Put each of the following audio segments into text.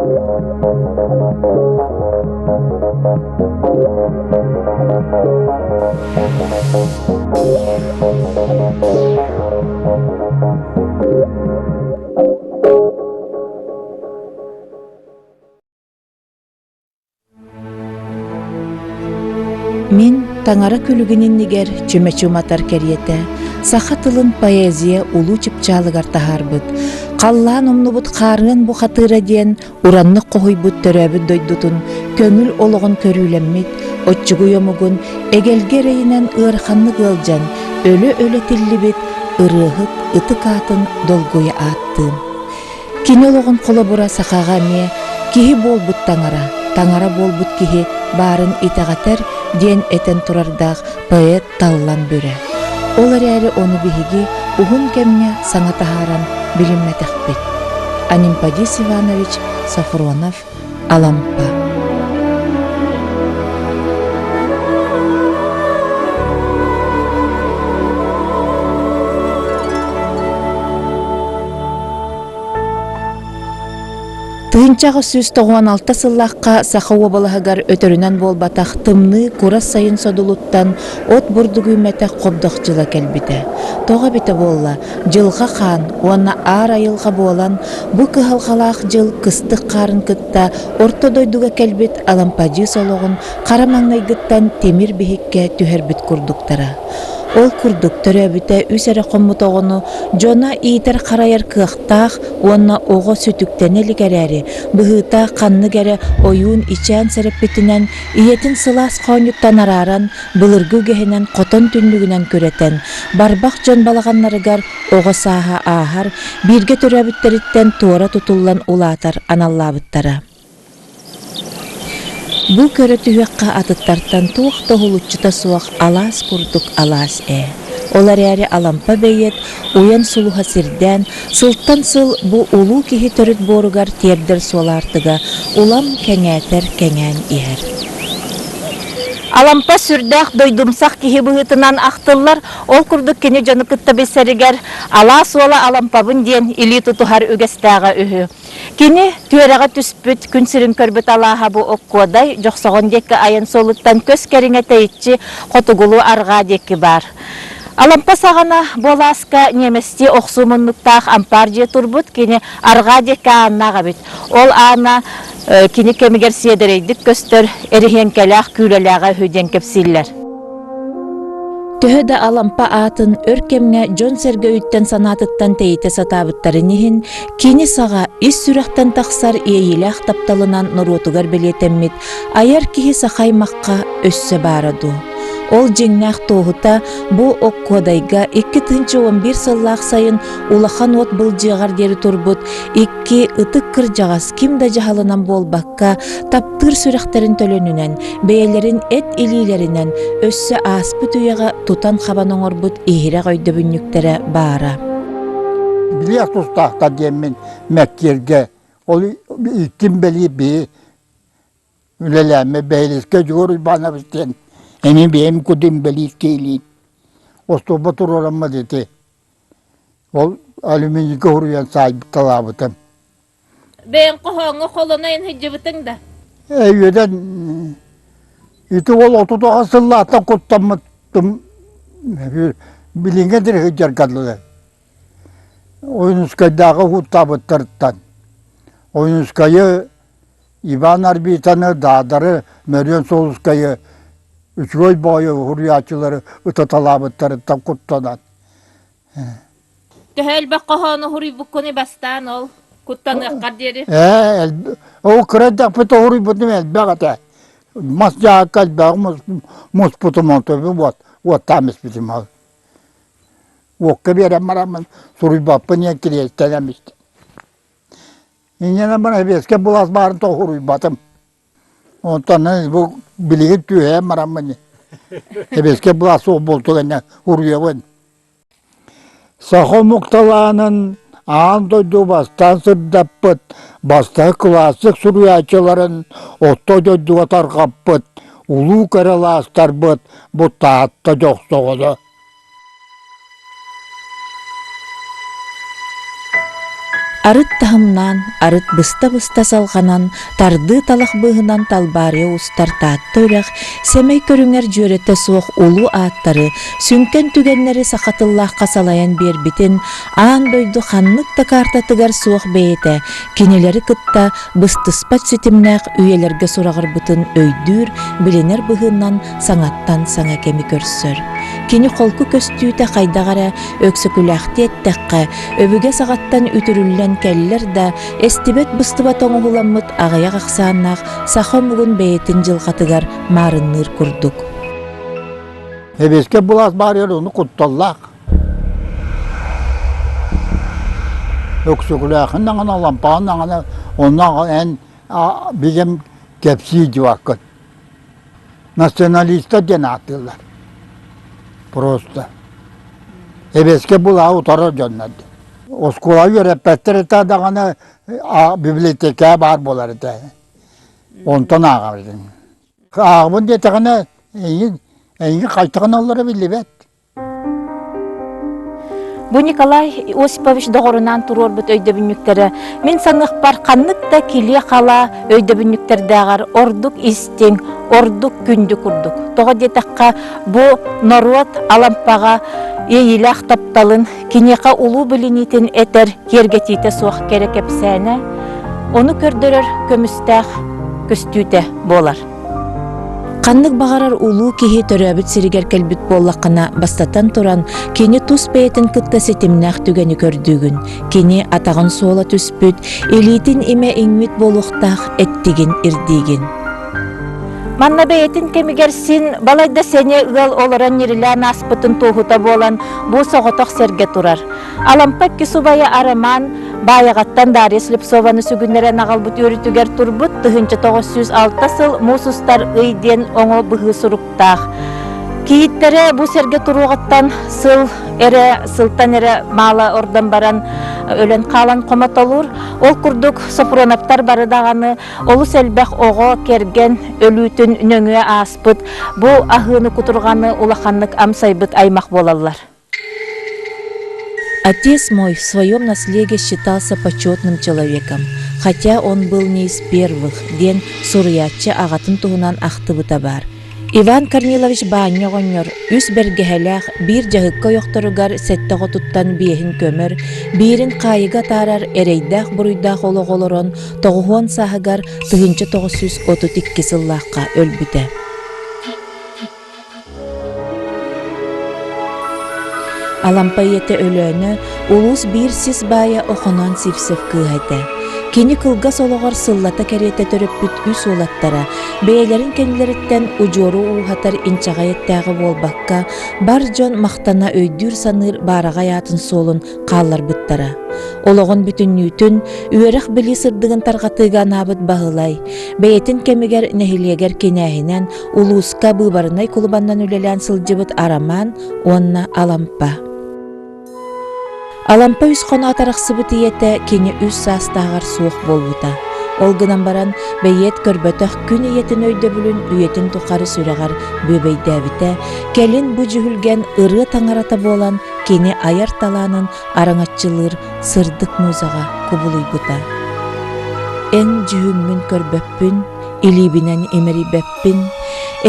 Мин таҥара күлүгүн иннигэр чүмэчи уматар кэриэтэ саха тылын поэзия улуу чыпчаалыгар таһаарбыт, халлаан умнубут хаарыан бухатыыра диэн ураннык хоһуйбут төрөөбүт дойдутун көҥүл олоҕун көрүүлэммит, оччугуй омугун эгэлгэ эрэйинэн ыараханнык ыалдьан, өлө-өлө тиллибит ырыаһыт ытык аатын долгуйа ааттыым. Кини олоҕун холобура сахаҕа эмиэ киһи буолбут таҥара, таҥара буолбут киһи баарын итэҕэтэр диэн этэн турардаах поэт Таллан Бүрэ. Ол эрээри ону биһиги уһун кэмҥэ саҥа таһааран билиммэтэхпит. Анемподист Иванович Софронов Алампа. 1896 сыллаахха Саха уобалаһыгар өтөрүнэн буолбатах тымныы курас сайын содулуттан от бурдук үүммэтэх хобдох дьыла кэлбитэ. Тоҕо эбитэ буолла, дьылҕа хаан уонна аар айылҕа буолан, бу кыһалҕалаах дьыл кыстык хаарын кытта орто дойдуга кэлбит Алампадьыыс олоҕун хара маҥнайгыттан тимир биһиккэ түһэрбит курдуктара. Ол курдук төрөөбүтэ үс эрэ хоммут оҕону дьоно иитэр-харайар кыахтаах уонна оҕо сүтүктэнэ илик эрээри, быһыыта ханнык эрэ ойуун ичээн сэрэппитинэн ийэтин сылаас хоонньуттан арааран, былыргы үгэһинэн хотон түннүгүнэн күрэтэн, барбах дьон балаҕаннарыгар оҕо сааһа ааһар, бииргэ төрөөбүттэриттэн туора тутуллан улаатар аналлаабыттара. Бу көрө түһүөххэ атыттартан туох да уһулуччута суох алаас курдук алаас ээ. Ол эрээри Алампа бэйиэт уйан сулуһа сирдээн, сылтан сыл бу улуу киһи төрүт буоругар тиэрдэр суол аартыга улам кэҥээтэр кэҥээн иһэр. Алампа сүрдээх дойдумсах киһи быһыытынан ахтыллар, ол курдук кини дьону кытта билсэригэр алаас уола Алампабын диэн илии тутуһар үгэстээҕэ үһү. Кини түөрэҕэ түспүт, күн сирин көрбүт алааһа бу Оккуодай, Дьохсоҕон диэки айан суолуттан көс кэриҥэ тэйиччи хотугулуу-арҕаа диэки баар. Алампа саҕана бу алааска ньиэмэстии охсуу муннуктаах ампаар дьиэ турбут, кини арҕаа диэки ааннаах эбит. Ол аана кини кэмигэр сиэдэрэйдик көстөр эриһиэҥкэлээх күүлэлээҕэ үһү диэн кэпсииллэр. Төһө да Алампа аатын өр кэмҥэ дьон-сэргэ өйүттэн-санаатыттан тэйитэ сатаабыттарын иһин, кини саҕа ис сүрэхтэн тахсар иэйиилээх тапталынан норуотугар бэлиэтэммит айар киһи саха аймахха өссө баара дуу? Ол дьиҥнээх туоһута бу Оккуодайга 2011 сыллаах сайын улахан уот былдьыаҕар диэри турбут икки ытык кырдьаҕас ким да дьаһалынан буолбакка, таптыыр сүрэхтэрин төлөнүнэн, бэйэлэрин эт илиилэринэн өссө ааспыт үйэҕэ тутан-хабан оҥорбут иһирэх өйдөбүнньүктэрэ баара. Билиэх тустаахтар диэммин мэктиэргэ ол икким бэлиэ биһи үлэлээммит бэһилискэ Дьугур Уйбаанабыс диэн эмиэ бэйэм кудум бэлиискиилиин остуолба туруораммыт ити ол алюминийга уруйан саайбытталаабытым Бэйэҥ хоһооҥҥо холонойон сылдьыбытыҥ да? Өйүөдэн ити ол 39 сыллаахтан куттаммытым билиҥҥэ диэри сылдьарга дылы. Ойуунускайдааҕы уһуктаабыттарыттан. Ойуунускайы Иван Арбитаны, Даадары, Мөрүөн Суолускайы үчүгэй баҕайы уһуруйааччылары ытаталаабыттарыттан куттанан. Төһө элбэх хоһоону уһуруйбуккунуй бастаан ол куттаныаххар диэри? Ээ, ол кыра эрдэхпит уһуруйбутум элбэх этэ. Мас дьаакка элбэҕи муспутум онтон уот уоттаан испитим ол. Уокка биэрэн бараммын суруйбаппын диэн кириэстэнэн истим. Инньэ баран эбиэскэ былаас баарын тоҕо уһуруйбатым. Онтон бу билигин түөһээн бараммын эбиэскэ былаас суох буолту гэннэ уруйабын. Саха омук талаанын аан дойду бастаан сырдаппыт, бастакы классик суруйааччыларын орто дойдуга тарҕаппыт улуу кэрэ алаастарбыт бу Таатта Дьохсоҕоно. Арыт таһымнаан, арыт быста-быста салҕанан, тардыы талах быыһынан талбаарыйа устар Таатта үрэх сэмэй көрүҥэр дьүөрэтэ суох улуу ааттары, сүҥкэн түгэннэри саха тыллаахха салайан биэрбитин аан дойду ханнык да каартатыгар суох бэйэтэ кинилэри кытта быстыспат ситимнээх үйэлэргэ сураҕырбытын өйдүүр, билинэр быһыынан саҥаттан саҥа кэми көрсөр. Кини холку көстүүтэ хайдах эрэ өксөкүлээхтии эттэххэ, өбүгэ саҕаттан үтүрүллэн кэллэр да, эстибэт-быстыбат оҥоһуламмыт аҕыйах ахсааннаах саха омугун бэйэтин дьылҕатыгар маарынныыр курдук. Эбиэскэ былаас баарыгар ону кутталлаах. Өксөкүлээхин даҕаны, Алампаҕын даҕаны онно эн билим кэпсии дьыбаккын. Националистар диэн ааттыыллар. Просто. Эбиэскэ былааһы утарар дьоннор. Оскуола үөрэппэттэр этэ даҕаны библиотека баар буолар этэ. Онтон ааҕабын. Ааҕабын диэтэҕинэ эйигин эйигин хайтаҕыналлара биллибэт. Бу Николай Осипович доҕорунаан туруорбут өйдөбүнньүктэрэ мин саныахпар ханнык да килиэ-хала өйдөбүнньүктэрдээҕэр ордук истиҥ, ордук күндү курдук. Тоҕо диэтэххэ, бу норуот Алампаҕа иэйиилээх тапталын, киниэхэ улуу билиниитин этэр киэргэтиитэ суох кэрэ кэпсээнэ, ону көрдөрөр көмүстээх көстүүтэ буолар. Ханнык баҕарар улуу киһи төрөөбүт сиригэр кэлбит буоллаххына, бастатан туран, кини тус бэйэтин кытта ситимнээх түгэни көрдүүгүн. Кини атаҕын суола түспүт, илиитин имэ иҥмит буолуохтаах эттигин ирдиигин. Манна бэйэтин кэмигэр син балайда сэниэ ыал олорон ньирилээн ааспытын туоһута буолан бу соҕотох сэргэ турар. Алампа иккис убайа Арамаан Баайаҕаттан Дарья Слепцованы сүгүннэрэн аҕалбыт үөрүүтүгэр турбут 1906 сыл муус устар ый диэн оҥо быһыы суруктаах. Кийииттэрэ бу сэргэ туруоҕуттан сыл эрэ сылтан эрэ маала ордон баран өлөн хаалан хомотолуур. Ол курдук Сопруновтар бары даҕаны олус элбэх оҕо, кэргэн өлүүтүн нөҥүө ааспыт бу аһыыны-кутурҕаны улаханнык амсайбыт аймах буолаллар. Отец мой в своем наследии считался почетным человеком, хотя он был не из первых, диэн суруйааччы аҕатын туһунан ахтыбыта баар. Иван Корнилович Баанньа оҕонньор үс бэргэһэлээх биир дьаһыкка ойохторугар сэттэ оҕотуттан биэһин көмөр, биирин хаайыга атаарар эрэйдээх-буруйдаах олоҕу олорон тоҕуһуон сааһыгар 1932 сыллаахха өлбүтэ. Алампа ийэтэ Өлөөнө улуус биир сис баайа Охоноон Сивцев кыыһа этэ. Кини кылгас олоҕор сыллата кэриэтэ төрөппүт үс уолаттара бэйэлэрин кэннилэриттэн удьуору ууһатар инчэҕэй эттээҕи буолбакка, бар дьон махтана өйдүүр-саныыр баараҕай аатын суолун хаалларбыттара. Олоҕун бүтүннүүтүн үөрэх-билии сырдыгын тарҕатыыга анаабыт Баһылай, бэйэтин кэмигэр нэһилиэгэр кинээһинэн улууска быыбарынай кулубаннан үлэлээн сылдьыбыт Арамаан уонна Алампа. Алампа үс хоноот арахсыбыт ийэтэ кини үс саастааҕар суох буолбута. Ол гынан баран, бэйиэт көрбөтөх күн ийэтин өйдөбүлүн үйэтин тухары сүрэҕэр бүөбэйдээбитэ, кэлин бу дьүһүлгэн ырыа таҥарата буолан кини айар талаанын араҥаччылыыр сырдык музаҕа кубулуйбута. Эн дьүһүҥҥүн көрбөппүн, илиибинэн имэрийбэппин,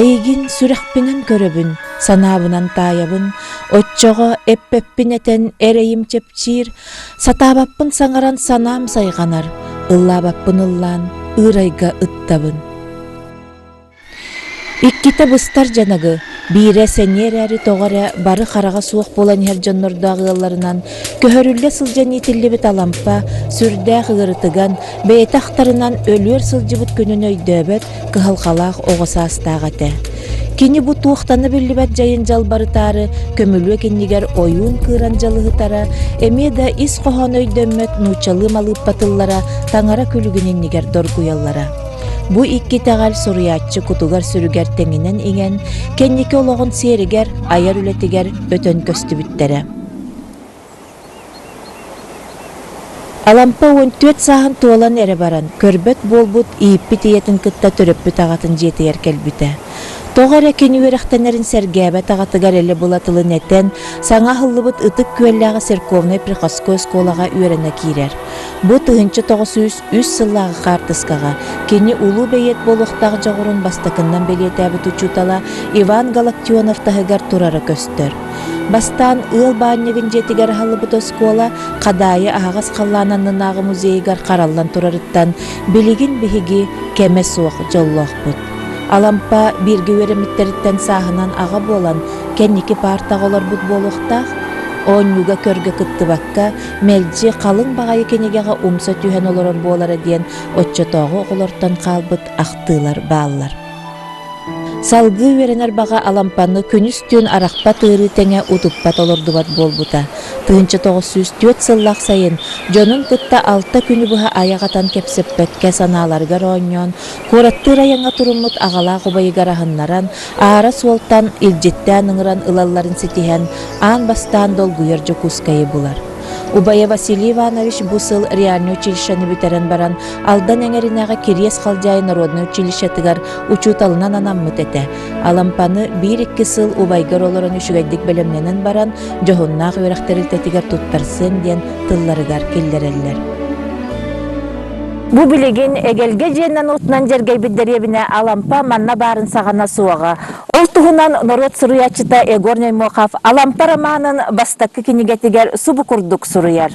эйигин сүрэхпинэн көрөбүн, санаабынан таайабын, оччоҕо эппэппин этэн эрэйим чэпчиир, сатаабаппын саҥаран санаам сайҕанар, ыллаабаппын ыллаан ыырайга ыттабын. Иккитэ быстар дьаныгы, биирэ сэниэ эрээри тоҕо эрэ бары хараҕа суох буолан иһэр дьоннордоох ыалларынан көһөрүллэ сылдьан иитиллибит Алампа сүрдээх ыарытыган, бэйэтэ ахтарынан өлүөр сылдьыбыт күнүн өйдөөбөт кыһалҕалаах оҕо саастаах этэ. Кини бу туохтана биллибэт дьайын дьалбарытаары көмүлүөк иннигэр ойуун кыыран дьалыһытара, эмиэ да ис хоһоон өйдөммөт нууччалыы малыыппатыллара таҥара күлүгүн иннигэр доргуйаллара. Бу икки итэҕэл суруйааччы кутугар-сүрүгэр тэҥинэн иҥэн, кэнники олоҕун сиэригэр, айар үлэтигэр өтөн көстүбүттэрэ. Алампа 14 сааһын туолан эрэ баран, көрбөт буолбут ииппит ийэтин кытта төрөппүт аҕатын дьиэтигэр кэлбитэ. Тоҕо эрэ кини үөрэхтэнэрин сэргээбэт аҕатыгар элэ-была тылын этэн, саҥа аһыллыбыт Ытык Күөллээҕи церковнай-приходской оскуолаҕа үөрэнэ киирэр. Бу 1903 сыллааҕы хаартыскаҕа кини улуу бэйиэт буолуохтаах дьоҕурун бастакыннан бэлиэтээбит учуутала Иван Галактионов таһыгар турара көстөр. Бастаан ыал баанньыгын дьиэтигэр аһыллыбыт оскуола Хадаайы аһаҕас халлаан аннынааҕы музейыгар хараллан турарыттан билигин биһиги кэмэ суох дьоллоохпут. Алампа бииргэ үөрэммиттэриттэн сааһынан аҕа буолан, кэнники паартаҕа олорбут буолуохтаах. Оонньууга көргө кыттыбакка, мэлдьи халыҥ баҕайы кинигэҕэ умса түһэн олорор буолара диэн оччотооҕу оҕолортон хаалбыт ахтыылар бааллар. Салгыы үөрэнэр баҕа Алампаны күнүс-түүн арахпат ыарыы тэҥэ утуппат олордубат буолбута. 1904 сыллаах сайын дьонун кытта алта күнү быһа айах атан кэпсэппэккэ санааларыгар оонньоон, куораттыыр айаҥҥа туруммут аҕалаах убайыгар аһыннаран, аара суолтан илдьиттээн ыҥыран ылалларын ситиһэн, аан бастаан долгуйар Дьокуускайы булар. Убайа Василий Иванович бу сыл реальнай училищены бүтэрэн баран, Алдан эҥэринээҕи Кириэс Халдьаайы народнай училищетыгар учууталынан анаммыт этэ. Алампаны биир-икки сыл убайгар олорон үчүгэйдик бэлэмнэнэн баран, дьоһуннаах үөрэх тэрилтэтигэр туттарсыан диэн тылларыгар киллэрэллэр. Бу билигин эгэлгэ дьиэнэн уутунан дьэргэйбит дэриэбинэ Алампа манна баарын саҕана суоҕа. Ол туһунан норуот суруйааччыта Егор Неймохов Алампа романын бастакы кинигэтигэр субу курдук суруйар.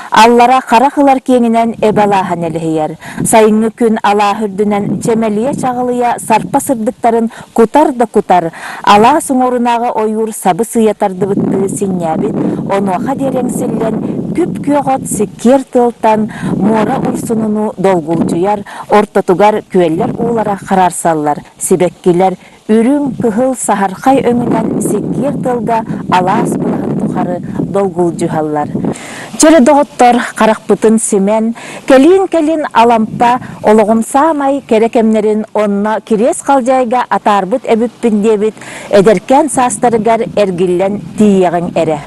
Аллара харах ылар киэҥинэн эбэ алааһа нэлэһийэр. Сайыҥҥы күн алааһ үрдүнэн чэмэлийэ-чаҕылыйа сарпа сырдыктарын кутар да кутар, алаас уҥуорунааҕы ойуур сабы сыыйа тардыбыттыы синньээбит, онуоха диэри эҥсиллэн, күп-күөх от сиккиэр тыалтан муора урсунунуу долгулдьуйар, ортотугар күөллэр уулара хараарсаллар, сибэккилэр Үрүҥ, кыһыл, саһархай өҥүнэн сиккиэр тылга алаас былаһын тухары долгулдьуһаллар. Чөрө доҕоттор харахпытын симэн, кэлиин-кэлин Алампа олоҕум саамай кэрэ кэмнэрин онно Кириэс Халдьаайга атаарбыт эбиппин диэбит эдэркээн саастарыгар эргиллэн тиийиэҕиҥ эрэ.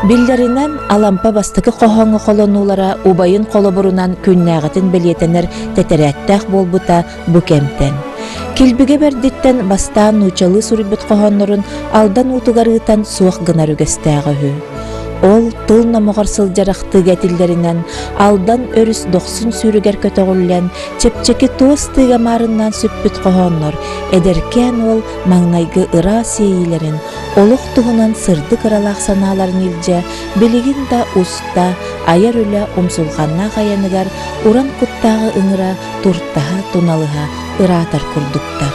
Биллэринэн, Алампа бастакы хоһооҥҥо холонуулара убайын холобурунан күннээҕитин бэлиэтэнэр тэтэрээттээх буолбута Бу кэмтэн Килбигэ бэрдиттэн бастаан нууччалыы суруйбут хоһооннорун Алдан уутугар ыытан суох гынар үгэстээҕэ үһү. Ол тыл номоҕор сылдьар ахтыыга этиллэринэн Алдан өрүс дохсун сүүрүгэр көтөҕүллэн чэпчэки туос тыыга маарыннаан сүппүт хоһооннор эдэркээн уол маҥнайгы ыраас иэйиилэрин, олох туһунан сырдык ыралаах санааларын илдьэ билигин да уста, айар үлэ умсулҕаннаах айаныгар уран куттааҕы ыҥыра туртаһа, туналыһа ыраатар курдуктар.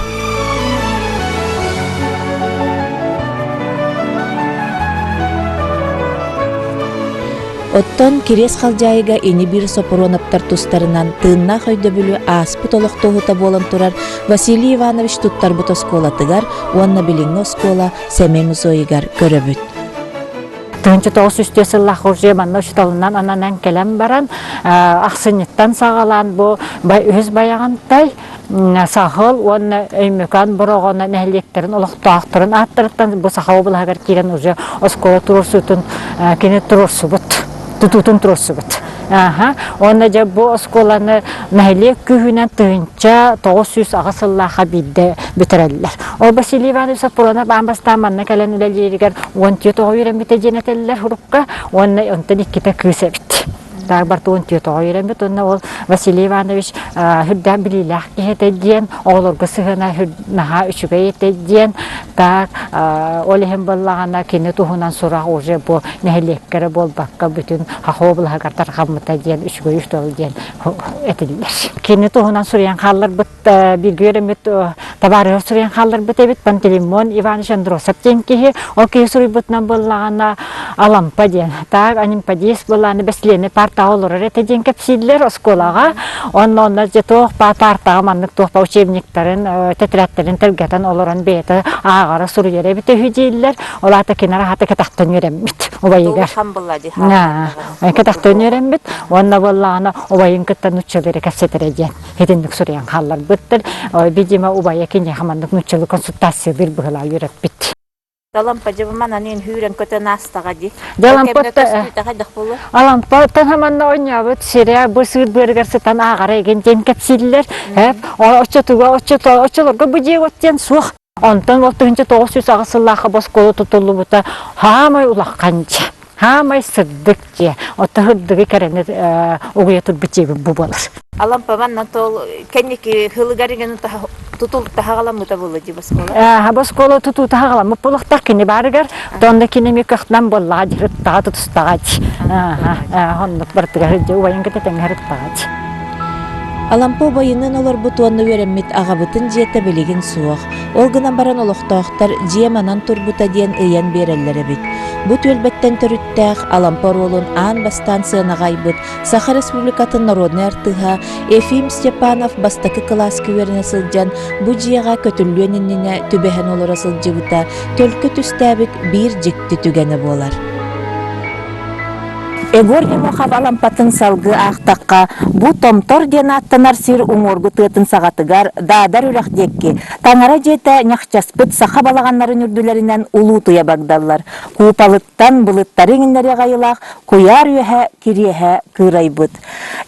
Оттон Кириэс Халдьаайыга ини-биир Соппуруонаптар тустарынан тыыннаах өйдөбүлү ааспыт олох туоһута буолан турар Василий Иванович туттарбыт оскуолатыгар уонна билиҥҥи оскуола Сэмэй мусуойугар көрөбүт. 1903 сыллаах уже манна учууталынан ананан кэлэн баран ахсынньыттан саҕалаан бу үһүс Байаҕантай Саһыл уонна Өймөкөөн Бороҕоно нэһилиэктэрин олохтоохторун ааттарыттан бу Саха облаһыгар киирэн уже оскуола туруорсуутун кини туруорсубут тутуутун туруорсубут. Аха. Уонна дьэ бу оскуоланы нэһилиэк күүһүнэн 1908 сыллаахха биирдэ бүтэрэллэр. Ол Василий Иванович Сапронов аан бастаан манна кэлэн үлэлииригэр 14 оҕо үөрэммитэ диэн этэллэр урукка уонна онтон иккитэ кыыс эбит. Так барыта 14 оҕо үөрэммит уонна ол Василий Иванович үрдээх билиилээх киһи этэ диэн оҕолорго сыһыана наһаа үчүгэй этэ диэн так ол иһин буоллаҕына кини туһунан сурах уже бу нэһилиэккэ эрэ буолбакка бүтүн Хахо облаһыгар тарҕаммыта диэн үчүгэй үс диэн этиллэр. Кини туһунан суруйан хаалларбыт бииргэ үөрэммит табаарыһа суруйан хаалларбыт эбит Пантелеймон Иванович Андросов диэн киһи. Ол киһи суруйбутунан буоллаҕына Алампа диэн. Так Анимпадист буоллаҕына бэсилиэнэ партаҕа олорор этэ диэн кэпсииллэр оскуолаҕа. Онно онно дьэ туох партаҕа маннык туох учебниктарын, тетрадтарын тэлгэтэн олорон бэйэтэ ааҕара суруйара эбитэ үһү дииллэр. Ол аата кинер аһата кэтахтан үөрэммит убайыгар. Кэтахтан үөрэммит. Уонна буоллаҕына убайын кытта нууччалыы кэпсэтэрэ диэн итинник суруйан хаалларбыттар. Видимо, убайа киниэхэ маннык нууччалыы консультациялыыр быһыылаах үөрэппит. Алампа дьэ манан иэн хүүрэн көтөн аастаҕа дии. Дьэ Алампа манна оонньообут сирэ бу сыыр быарыгар сытан ааҕара игин диэн кэпсииллэр. Оччотуга оччолорго бу дьиэ диэн суох. Онтон ол 1908 сыллаахха боскуола тутуллубута хаамай улахан дьиэ, хаамай сырдык дьиэ. Оттон сырдыгы кэрэни угуйа турбут дьиэбит бу буолар. Алампа манна тол кэнники хылыгар игин тутул таһаҕаламмыта буолла дии боскуола. Ээ, боскуола тутуу таһаҕаламмыт буолуохтаах кини баарыгар, тонна кини эмиэ көхтөн буоллаҕа дии, ыттаҕа тутустаҕа дии. Аа, оннук барытыгар дьэ убайын кытта тэҥҥэ ыттаҕа дии. Алампа убайыныын олорбут уонна үөрэммит аҕабытын дьиэтэ билигин суох. Ол гынан баран олохтоохтор дьиэ манан турбута диэн ыйан биэрэллэр эбит. Бу түөлбэттэн төрүттээх Алампа оруолун аан бастаан сыанаҕа айбыт Саха Республикатын народнай артыыһа Ефим Степанов бастакы кылааска үөрэнэ сылдьан бу дьиэҕэ көтүллүөн иннинэ түбэһэн олоро сылдьыбыта төлкө түстээбит биир дьикти түгэнэ буолар. Егор Неймохов Алампатын салгыы аахтахха, бу Томтор диэн ааттанар сир уҥуоргу тыатын саҕатыгар Даадар үрэх диэки Таҥара дьиэтэ ньахчаспыт саха балаҕаннарын үрдүлэринэн улуутуйа багдаллар. Куупалыттан былыттары иҥиннэри аҕайылаах куйаар үөһэ кириэһэ кыырайбыт.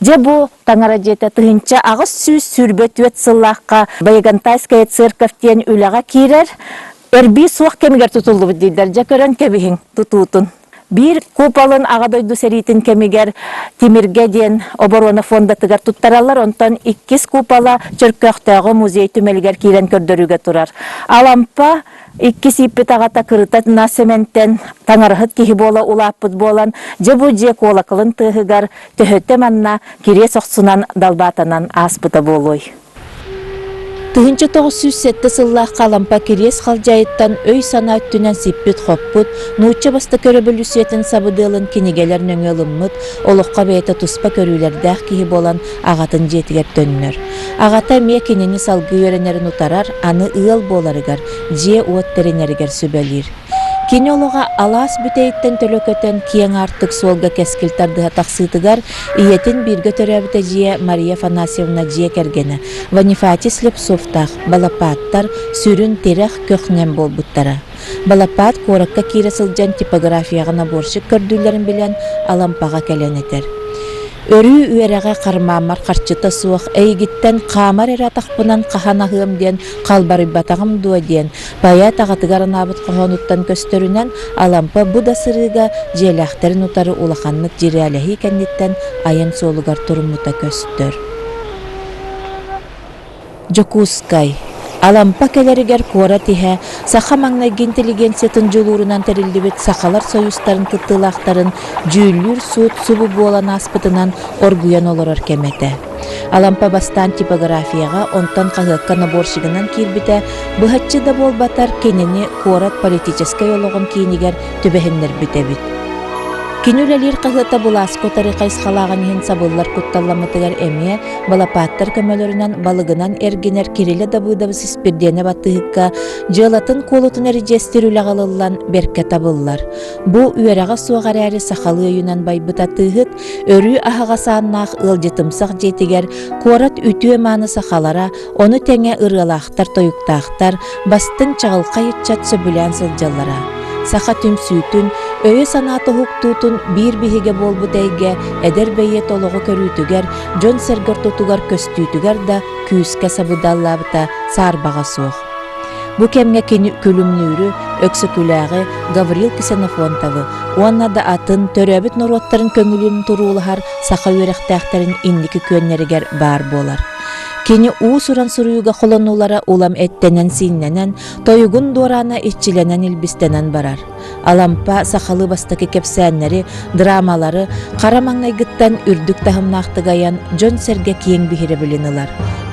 Дьэ бу Таҥара дьиэтэ 1824 сыллаахха Баягантайская церковь диэн үлэҕэ киирэр. Эрбии суох кэмигэр тутуллубут дииллэр. Дьэ көрөн кэбиһиҥ тутуутун. Биир куполын Аҕа дойду сэриитин кэмигэр Тимиргэ диэн оборона фондатыгар туттараллар, онтон иккис купола Чөркөөхтөөҕү музей түмэлигэр киирэн көрдөрүүгэ турар. Алампа иккис ииппит аҕата Кырыта Сэмэнтэн таҥараһыт киһи буола улааппыт буолан, дьэ бу дьиэ куолакалын тыаһыгар төһөтө манна кириэс охсунан далбаатанан ааспыта буолуой. 1907 сыллаахха Алампа Кириэс Халдьаайыттан өй-санаа өттүнэн сиппит-хоппут, нуучча бастакы өрөбөлүүссүйэтин сабыдыалын кинигэлэр нөҥүө ылыммыт, олоххо бэйэтэ туспа көрүүлэрдээх киһи буолан аҕатын дьиэтигэр төннөр. Аҕата эмиэ кинини салгыы үөрэнэрин утарар, аны ыал буоларыгар, дьиэ-уот тэринэригэр сүбэлиир. Кини олоҕо алаас бүтэйиттэн төлө көтөн киэҥ аартык суолга кэскил тардыһа тахсыытыгар ийэтин бииргэ төрөөбүт эдьиийэ Мария Афанасьевна дьиэ кэргэнэ Ванифатий Слепцовтаах Балапааттар сүрүн тирэх көх-нэм буолбуттара. Балапаат куоракка киирэ сылдьан типографияҕа наборщик көрдүүллэрин билэн Алампаҕа кэлэн этэр. Өрүү үөрэҕэ хармааммар харчыта суох, эйигиттэн хаамар эрэ атахпынан хаһан аһыам диэн халбарыйбатаҕым дуо диэн Поэт аҕатыгар анаабыт хоһоонуттан көстөрүнэн, Алампа бу да сырыыга дьиэлээхтэрин утары улаханнык дьирээлэһии кэнниттэн айан суолугар туруммута көстөр. Дьокуускай. Алампа кэлэригэр куорат иһэ саха маҥнайгы интеллигенциятын дьулуурунан тэриллибит Сахалар сойуустарын кыттыылаахтарын дьүүллүүр суут субу буолан ааспытынан оргуйан олорор кэмэ этэ. Алампа бастаан типографияҕа, онтон хаһыакка наборщигынан киирбитэ, быһаччы да буолбатар, кинини куорат политическай олоҕун киинигэр түбэһиннэрбит эбит. Кини үлэлиир хаһыата былааска утары хайысхалааҕын иһин сабыллар кутталламмытыгар эмиэ балапааттар көмөлөрүнэн балыгынан эргинэр Кирилэ Дабыдабыс Испирдиэнэ баттыһыкка дьыалатын куолутун эридьиэстиир үлэҕэ ылыллан бэркэ табыллар. Бу үөрэҕэ суох эрээри сахалыы өйүнэн байбыт атыыһыт өрүү аһаҕас ааннаах ыалдьытымсах дьиэтигэр куорат үтүө-мааны сахалара, ону тэҥэ ырыалаахтар-тойуктаахтар, бастыҥ чаҕылхай ыччат сөбүлээн сылдьаллара. Саха түмсүүтүн, өйө-санаата уһуктуутун биир биһигэ буолбут эйгэ эдэр бэйиэт олоҕу көрүүтүгэр, дьон-сэргэ ортотугар көстүүтүгэр да күүскэ сабыдыаллаабыта саарбаҕа суох. Бу кэмҥэ кини Күлүмнүүрү, Өксөкүлээҕи, Гаврил Ксенофонтовы уонна да атын төрөөбүт норуоттарын көҥүлүн туруулаһар саха үөрэхтээхтэрин инники күөннэригэр баар буолар. Кини уус-уран суруйууга холонуулара улам эттэнэн-сииннэнэн, тойугун дуораана иччилэнэн-илбистэнэн барар. Алампа сахалыы бастакы кэпсээннэри, драмалары хара маҥнайгыттан үрдүк таһымнаахтык айан, дьон-сэргэ киэҥ биһирэбилин ылар.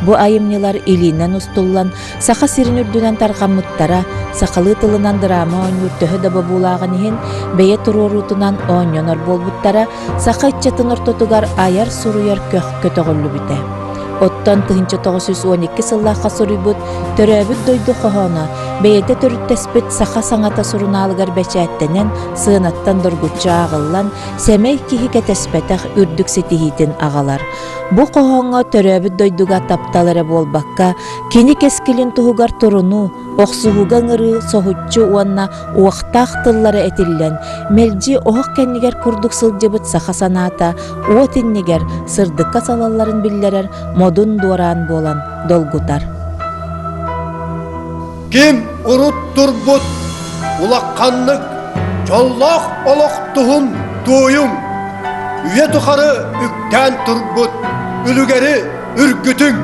Бу айымньылар илиинэн устуллан, Саха сирин үрдүнэн тарҕаммыттара, сахалыы тылынан драма оонньуур төһө да бобуулааҕын иһин, бэйэ туруоруутунан оонньонор буолбуттара, саха ыччатын ортотугар айар-суруйар көх көтөҕүллүбүтэ. Оттон 1912 сыллаахха суруйбут «Төрөөбүт дойду хоһооно» бэйэтэ төрүттэспит «Саха саҥата» сурунаалыгар бэчээттэнэн, сыанаттан доргуччу ааҕыллан, сэмэй киһи кэтэспэтэх үрдүк ситиһиитин аҕалар. Бу хоһооҥҥо төрөөбүт дойдуга таптал эрэ буолбакка, кини кэскилин туһугар турунуу, Охсуһууга ыҥырыы соһуччу уонна уохтаах тыллара этиллэн, мэлдьи оһох кэннигэр курдук сылдьыбыт саха санаата уот иннигэр сырдыкка салалларын биллэрэр модун дуораан буолан долгутар. Ким урут турбут улаханнык дьоллоох олох туһун туойуҥ, үйэ тухары үктээн турбут үлүгэри үргүтүҥ!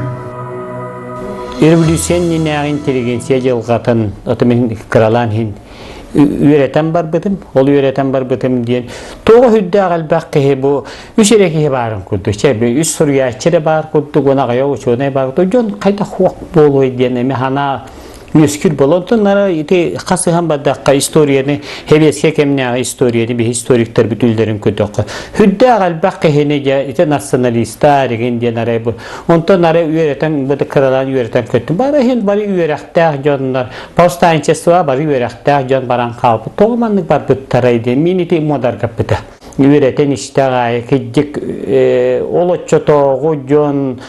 Революция иннинээҕи интеллигенция дьылҕатын отом иһин кыралаан иһин үөрэтэн барбытым. Ол үөрэтэн барбытым диэн тоҕо сүрдээх элбэх киһи бу үс эрэ киһи баарын курдук. Чэ, үс суруйааччы эрэ баар курдук, уонна аҕыйах учуонай баар курдук. Дьон хайдах хуох буолуой диэн эмиэ санаа үөскүүр буолан онтон нара ити хасыһан бардахха историяны сэбиэскэй кэмнээҕи историяны биһи историктарбыт үлэлэрин көрдөххө сүрдээх элбэх киһини дьэ ити националистар игин диэн арай бу онтон арай үөрэтэн бу кыралаан үөрэтэн көттүм бары иһин бары үөрэхтээх дьоннор повстанчество бары үөрэхтээх дьон баран хаалбыт тоҕо маннык барбыттарай диэн мин ити муодаргаппыта үөрэтэн истэх аайы кырдьык ол оччотооҕу дьон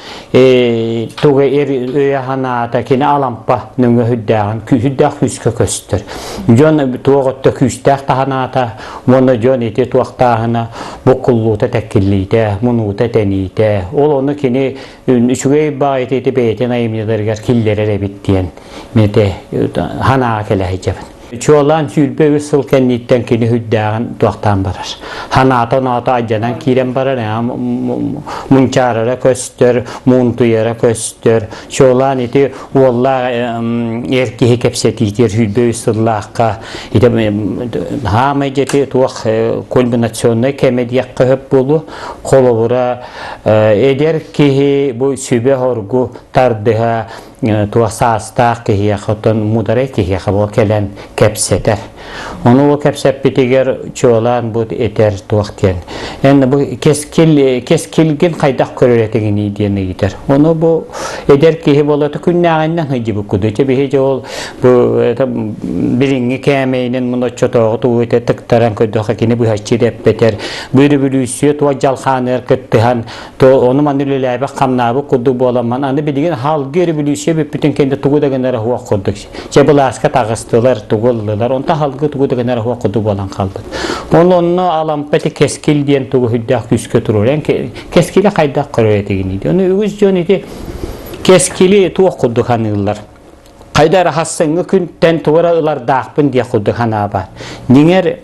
туга өйө-санаата кини алампа нөҥүө сүрдээҕин сүрдээх күүскэ көстөр. Дьон туох өттө күүстээх таһанаата уонна дьон ити туохтааһына буккуллуута тэккиллиитэ, мунуута тэниитэ ол ону кини үчүгэй баҕайыта ити бэйэтин айымньыларыгар киллэрэр эбит диэн мен ити санааҕа кэлэ сылдьабын. Чуолаан 23 сыл кэнниттэн кини сүрдээҕин туохтаан барар. Ханаата-оноото алдьанан киирэн барар, мунчаарара көстөр, муунтуйара көстөр. Чуолаан ити уоллаах эр киһи кэпсэтиитигэр 23 сыллаахха ити хаамай дьэти туох кульминационнай кэмэ диэххэ сөп буолуо. Холобура, эдэр киһи бу сүбэ-хоргу тардыһа туох саастаах киһиэхэ оттон муударай киһиэхэ бу кэлэн кэпсэтэр. Ону ол кэпсэппитигэр чуолаан бу этэр туох диэн. Эн бу кэскил кэскилгин хайдах көрөр этигиний диэн ыйытар. Ону бу эдэр киһи буолата күннээҕиннэн сылдьыбыт курдук. Ити биһи дьэ ол бу это билиҥҥи кээмэйинэн мун оччотооҕу тугу этэ тыктаран көрдөххө кини быһаччы эппэтэр. Бу революция туох дьалхааныгар кыттыһан То ону маны үлэлээбэх хамнаабыт курдук буоламман аны билигин халгы революция бүппүтүн кэннэ тугу да гынара суох курдук. Чэ былааска таҕыстылар, тугу ыллылар, онтон халгы тугу да гынара суох курдук буолан хаалбыт. Ол онно Алампа ити кэскил диэн тугу сүрдээх күүскэ туруор. Эн кэскили хайдах көрөр этигиний? Ону үгүс дьон ити кэскили туох курдук аныыллар. Хайда эрэ хассыҥҥы күнтэн тугу эрэ ылардаахпын диэх курдук санаабат. Дьиҥэр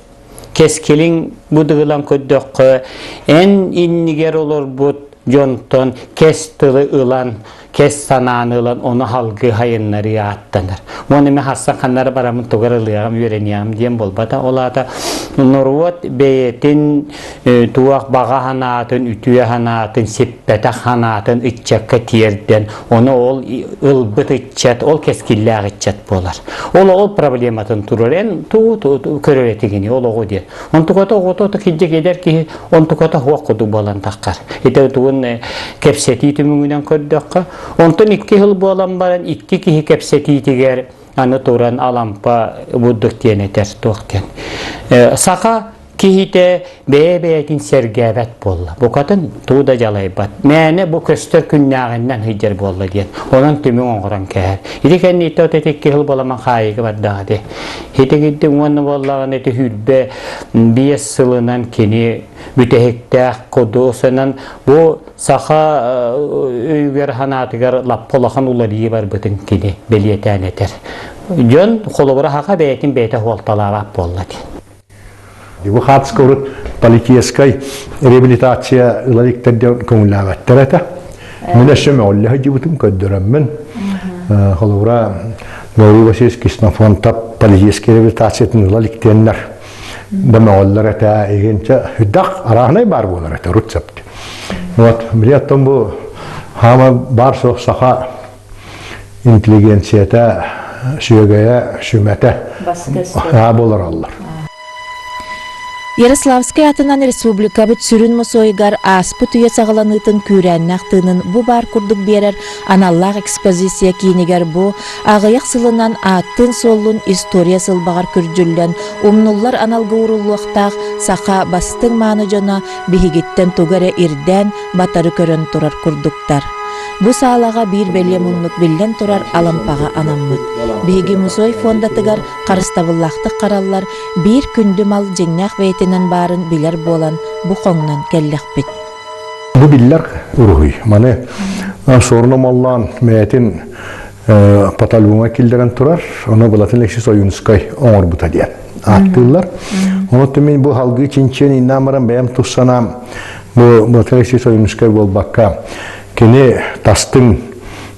Кэскилиҥ бу дыгылан көрдөххө, эн иннигэр олорбут дьонтон кэс тылы ылан, кэс санааны ылан ону халгыы хайыннарыы ааттанар. Уонна эмэ хассан ханнара бараммын тугар ылыаҕым, үөрэниэҕим диэн буолбата. Ол аата норуот бэйэтин туох баҕа санаатын, үтүө санаатын, сиппэтэх санаатын ыччакка тиэрдэн, ону ол ылбыт ыччат, ол кэскиллээх ыччат буолар. Ол ол проблематын турар. Эн тугу көрөр этигини ол оҕо диэн. Онтуката оҕото кирдик эдэр киһи онтуката хуох курдук буолан таххар. Ити тугун кэпсэтии түмүгүнэн көрдөххө, онтон икки сыл буолан баран икки киһи кэпсэтиитигэр аны туран Алампа бурдук диэн этэр туох диэн. Саха Киһитэ бэйэ-бэйэтин сэргээбэт буолла. Букатын тугу да дьалайбат. Мээнэ бу көстөр күннээҕиннэн сылдьар буолла диэн. Онон түмүк оҥорон кээһэр. Ити кэнниттэн от ити икки сыл буоламан хаайыыга бардаҕа дии. Ити уонна буоллаҕына ити 25 сылынан кини бүтэһиктээх кудусунан бу саха өйүгэр санаатыгар лаппа улахан уларыйыы барбытын кини бэлиэтээн этэр. Дьон холобура саха бэйэтин бэйэтэ суолталаабат буолла диэн. Бу хаатыска урут политическай реабилитация ыла иликтэр диэн көҥүллээбэттэр этэ. Мин өссө мөҕүллэ сылдьыбытым көрдөрөммүн. Холобура, Гаврил Васильевич Ксенофонтов политическай реабилитациятын ыла иликтиэннэр да мөҕөллөр этэ. Игинчэ үрдэх арааһынай баар буолар этэ урут сөптө. Вот, били оттон бу хаама баар суох саха интеллигенцията сүөгэйэ, сүмэтэ буолараллар. Ярославскай атынан республикабыт сүрүн мусуойугар ааспыт үйэ саҕаланыытын күүрээннээх тыынын бу баар курдук биэрэр аналлаах экспозиция киинигэр бу аҕыйах сылынан ааттыын-суоллун история сылбаҕар күрдьүллэн умнуллар аналга ууруллуохтаах саха бастыҥ мааны дьоно биһигиттэн тугу эрэ ирдээн батары көрөн турар курдуктар. Бу саалаҕа биир бэлиэ муннук биллэн турар Алампаҕа анаммыт. Биһиги мусуой фондатыгар харыстабыллаахтык хараллар биир күндү мал дьиҥнээх бэйэтинэн баарын билэр буолан бу хоҥнон кэллэхпит. Бу биллэр уруһуй. Маны Суорун Омоллоон бэйэтин фотоальбомҥа киллэрэн турар. Ону Былатын Алексей Ойуунускай оҥорбута диэн ааттыыллар. Онон мин бу халгыы чинчиэн иннaan баран бэйэм тус санаам бу Былатын Алексей Ойуунускай буолбакка кини тастыҥ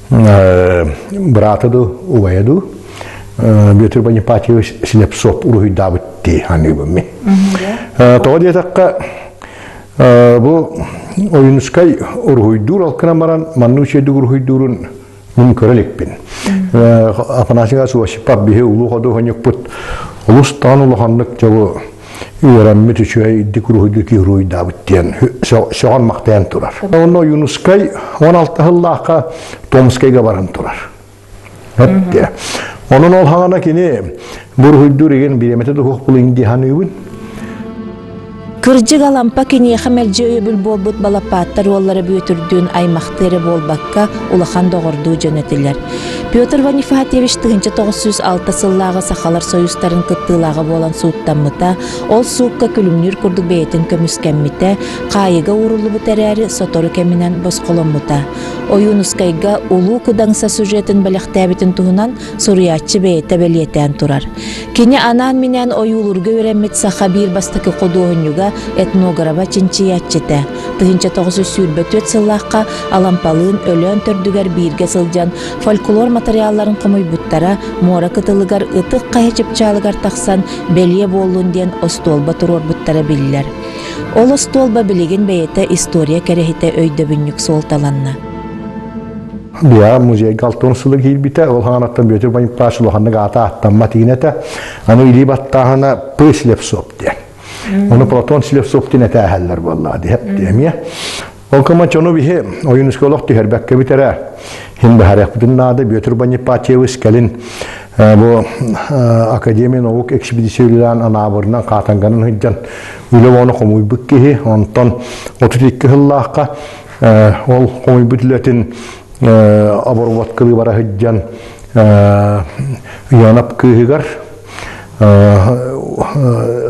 быраата дуу, убайа дуу Петр Бонифатьевич Слепцов уруһуйдаабыт дии саныыбын мин. Тоҕо диэтэххэ бу Ойуунускай уруһуйдуур ол гынан баран маннык үчүгэйдик уруһуйдуурун мин көрө иликпин. Афанасий Осипов биһи улуу худуоһунньукпут олус таан улаханнык дьолу үөрэммит үчүгэй үрдүк уруһуйдуу киһи уруһуйдаабыт диэн сөҕөн махтайан турар. Онно Ойуунускай 16 сыллаахха Томскайга баран турар. Онон ол хаҥана кини буруһуйдуур игин бириэмэтэ да суох булуйун дии саныыбын. Кырдьык Алампа киниэхэ мэлдьи өйөбүл буолбут Балапааттар уоллара Бүөтүрдүүн аймахтыы эрэ буолбакка, улахан доҕордуу дьон этилэр. Петр Ванифатьевич 1906 сыллааҕы Сахалар Союзтарын кыттыылааҕа буолан сууттаммыта, ол суукка күлүмнүүр курдук бэйэтин көмүскэммитэ, хаайыыга ууруллубут эрээри сотору кэминэн босхоломмута. Ойуунускайга Улуу Кудаҥса сюжетын бэлэхтээбитин туһунан суруйааччы бэйэтэ бэлиэтээн турар. Кини анаан-минээн ойуулуурга үөрэммит саха биир бастакы худуоһунньуга, этнограба чинчийээччитэ. 1924 сыллаахха Алампалыын Өлөөн төрдүгэр бииргэ сылдьан фольклор матырыйаалларын хомуйбуттара, муора кытылыгар Ытык Хайа чыпчаалыгар тахсан бэлиэ буоллун диэн остуолба туруорбуттара биллэр. Ол остуолба билигин бэйэтэ история кэрэһитэ өйдөбүнньүк суолталанна. Биа музейга алтын сылы киирбитэ, ол хаанаттан Бүөтүр Бониппач улаханнык аата аттаммат игин этэ. Аны илии баттааһына П. Слепцов диэн. Ону Платон Слепцов диэн этээһэллэр буоллаа диһэп диэмиэ. Ол кымачону биһи ойунуска олох түһэрбэккэ бүтэрэ. Хин баһарыахпытын наада Бүөтүр Бониппатьевич кэлин бу Академия наук экспедициялаан анаабырынан хаатанганын сылдьан үлэ уону хомуйбут киһи онтон 32 сыллаахха ол хомуйбут үлэтин оборудовкалыы бара сылдьан Ионов кыыһыгар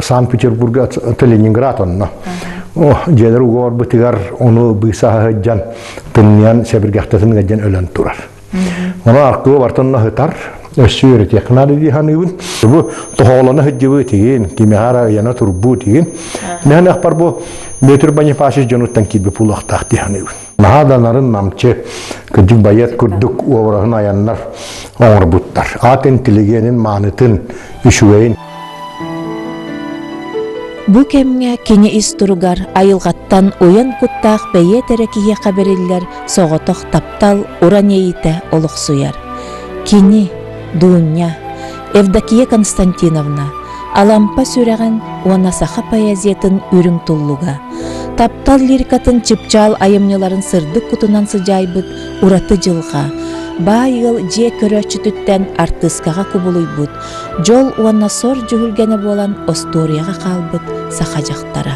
Санкт-Петербурга Ленинград онно дьиэлэр угуорбутугар ону быысаһа сылдьан тымныйан сэбиргэхтэтин ыдьан өлөн турар. Ону аркыба бартан ыһытар, өссө үөрэтиэххэ наада дии саныыбын. Бу тоһоҕолоно сылдьыбыт тигин, кимиэхэ ыйана турбут тигин. Мин ахпар бу Петр Бонифатьевич дьонуттан киирбит буолуохтаах дии саныыбын. Наһаа да нарын намчы, кырдьык байыат курдук уобараһын айаннар оҥорбуттар. Аат интеллигенин маанытын, үчүгэйин. Бу кэмҥэ кини ис туругар айылҕаттан уйан куттаах бэйиэт эрэ киһиэхэ бэриллэр соҕотох таптал уран иэйиитэ олохсуйар. Кини, Дуунньа, Евдокия Константиновна, Алампа сүрэҕин уонна саха поэзиятын үрүҥ туллуга, таптал лирикатын чыпчаал айымньыларын сырдык кутунан сыдьаайбыт ураты дьылҕа, баай ыал дьиэ көрөөччүтүттэн артыыскаҕа кубулуйбут, дьол уонна сор дьүһүлгэнэ буолан остуоруйаҕа хаалбыт саха дьахтара.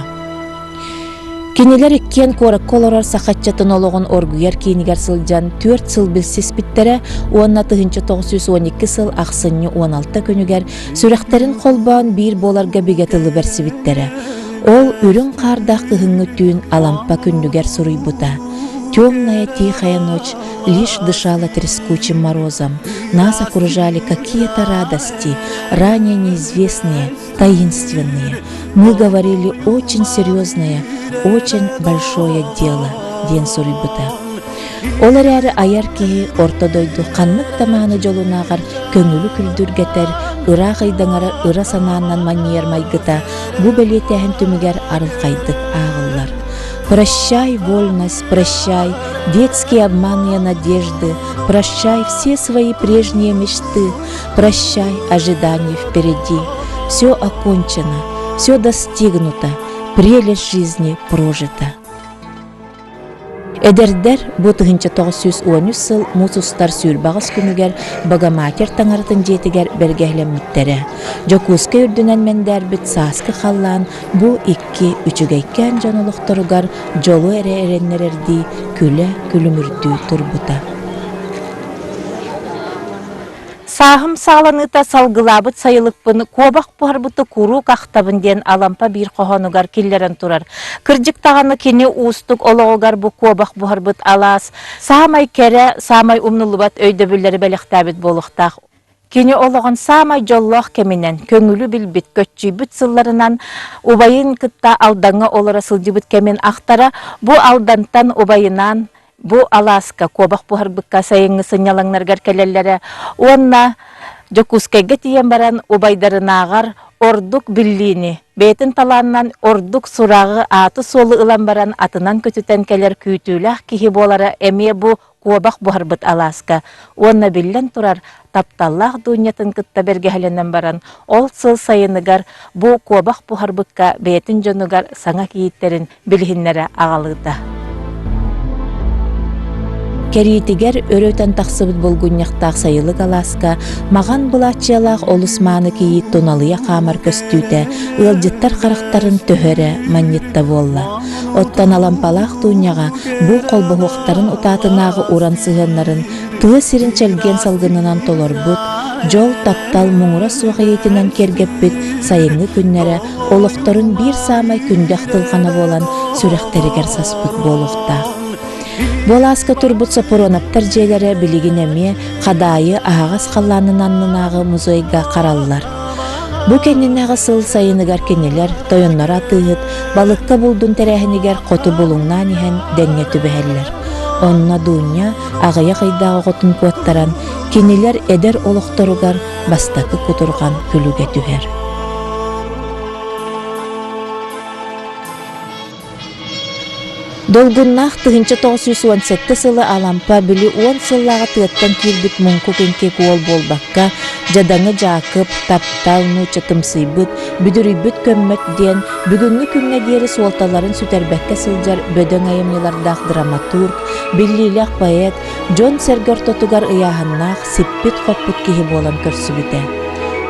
Кинилэр иккиэн куоракка олорор саха ыччатын олоҕун оргуйар киинигэр сылдьан түөрт сыл билсиспиттэрэ уонна 1912 сыл ахсынньы 16 күнүгэр сүрэхтэрин холбоон биир буоларга бигэ тылы бэрсибиттэрэ. Ол үрүҥ хаардаах кыһыҥҥы түүн Алампа күннүгэр суруйбута. Темная тихая ночь лишь дышала трескучим морозом. Нас окружали какие-то радости, ранее неизвестные, таинственные. Мы говорили очень серьезное, очень большое дело, диэн суруйбута. Ол эрээри айар киһи орто дойду ханнык да мааны дьолунааҕар көҥүлү күлдүргэтэр, ыраах ыйдаҥара ыра санаанан манньыйар майгыта бу бэлиэтээһин түмүгэр арылхайдык ааҕыллар. Прощай, вольность, прощай, детские обманные надежды, прощай все свои прежние мечты, Прощай, ожидание впереди. Все окончено, все достигнуто, прелесть жизни прожита. Эдэрдэр бу 1913 сыл муус устар сүүрбэҕис күнүгэр Богоматерь таҥаратын дьиэтигэр бэргэһэлэммиттэрэ. Дьокуускай үрдүнэн мэндээрбит сааскы халлаан бу икки үчүгэйкээн дьон олохторугар дьолу эрэ эрэннэрэрдии күлэ күлүмүрдүү турбута. Сааһым саҕаланыыта салгылаабыт сайылыкпын куобах буһарбыты куруук ахтабын диэн Алампа биир хоһоонугар киллэрэн турар. Кырдьык даҕаны кини уустук олоҕугар бу куобах буһарбыт алаас саамай кэрэ, саамай умнуллубат өйдөбүллэри бэлэхтээбит буолуохтаах. Кини олоҕун саамай дьоллоох кэминэн, көҥүлү билбит, көччүйбүт сылларынан убайын кытта Алдаҥҥа олоро сылдьыбыт кэмин ахтара, бу Алдантан убайынаан Бу алааска куобах буһарбыкка сайыҥҥы сынньалаҥнарыгар кэлэллэрэ уонна Дьокуускайга тиийэн баран убайдарынааҕар ордук биллиини, бэйэтин талаанынан ордук сураҕы, ааты-суолу ылан баран атынан көтүтэн кэлэр күүтүүлээх киһи буолара эмиэ бу куобах буһарбыт алааска уонна биллэн турар тапталлаах Дуунньатын кытта бэргэһэлэнэн баран ол сыл сайыныгар бу куобах буһарбыкка бэйэтин дьонугар саҥа кийииттэрин билиһиннэрэ аҕалыыта. Кэриитигэр өрө өтөн тахсыбыт булгунньахтаах сайылык алааска маҕан былааччыйалаах олус мааны кийиит туналыйа хаамар көстүүтэ ыалдьыттар харахтарын төһө эрэ манньытта буолла. Оттон Алампалаах Туунньаҕа бу холбоһуохтарын утаатынааҕы уран сыһыаннарын тыа сирин чэлгиэн салгынынан толорбут, дьол, таптал муҥура суох эйэтинэн киэргэппит сайыҥҥы күннэрэ олохторун биир саамай күндү ахтылҕана буолан сүрэхтэригэр саспыт буолуохтаах. Бу алааска турбут Соппуруонаптар дьиэлэрэ билигин эмиэ Хадаайы аһаҕас халлаанын аннынааҕы музейга хараллар. Бу кэннинээҕи сыл сайыныгар кинилэр тойонноро атыыһыт балыкка булдун тэрээһинигэр хоту булуҥнаан иһэн дэҥҥэ түбэһэллэр. Онно Дуунньа аҕыйах ыйдаах оҕотун куоттаран, кинилэр эдэр олохторугар бастакы кутурҕан күлүгэ түһэр. Долгуннаах 1917 сылы Алампа били уон сыллааҕы тыаттан киирбит муҥкук иҥкик уол буолбакка, дьадаҥы Дьаакып, таптал, нууччатымсыйбыт, бүдүрүйбүт көммөт диэн бүгүҥҥү күҥҥэ диэри суолталарын сүтэрбэккэ сылдьар бөдөҥ айымньылардаах драматург, биллиилээх поэт, дьон-сэргэ ортотугар ыйааһыннаах, сиппит-хоппут киһи буолан көрсүбүтэ.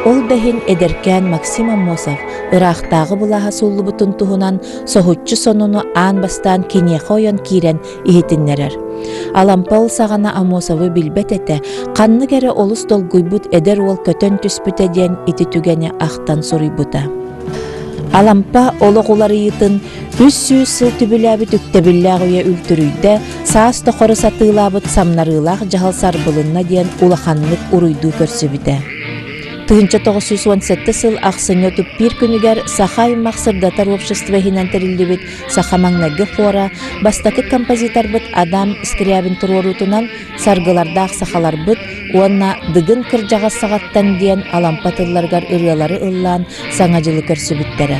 Ол да иһин эдэркээн Максим Аммосов ыраахтааҕы былааһа сууллубутун туһунан соһуччу сонуну аан бастаан киниэхэ ойон киирэн иһитиннэрэр. Алампа ол саҕана Аммосовы билбэт этэ, ханнык эрэ олус долгуйбут эдэр уол көтөн түспүтэ диэн ити түгэни ахтан суруйбута. Алампа олох уларыйыытын 300 сыл түбүлээбит үктэбиллээх үйэ үлтүрүйдэ, саас тохору сатыылаабыт самнарыылаах дьаһал сарбылынна диэн улаханнык уруйдуу көрсүбүтэ. 1917 сыл ахсынньы 31 күнүгэр Саха аймах сырдатар общество иһинэн тэриллибит саха маҥнайгы хора бастакы композиторбыт Адам Скрябин туруоруутунан Саргылардаах сахаларбыт уонна Дыгын кырдьаҕас саҕаттан диэн Алампа тылларыгар ырыалары ыллаан Саҥа дьылы көрсүбүттэрэ.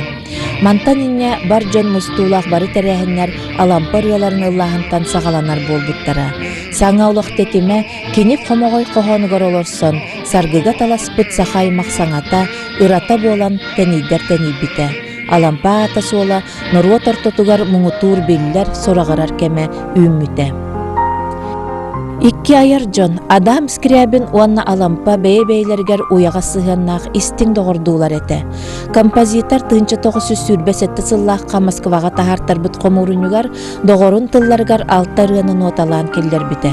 Мантан инньэ бар дьон мустуулаах бары тэрээһиннэр Алампа ырыаларын ыллааһынтан саҕаланар буолбуттара. Саҥа олох тэтимэ кини хомоҕой хоһоонугар олорсон, саргыга таласпыт саха аймах саҥата, ырата буолан тэнийдэр тэнийбитэ. Алампа аата-суола норуот ортотугар муҥутуур биллэр, сураҕырар кэмэ үүммүтэ. Икки айар дьон Адам Скрябин уонна Алампа бэйэ-бэйэлэригэр уйаҕас сыһыаннаах истиҥ доҕордуулар этэ. Композитор 1927 сыллаахха Москваҕа таһаартарбыт хомуурунньугар доҕорун тылларыгар алта ырыаны нуоталаан киллэрбитэ.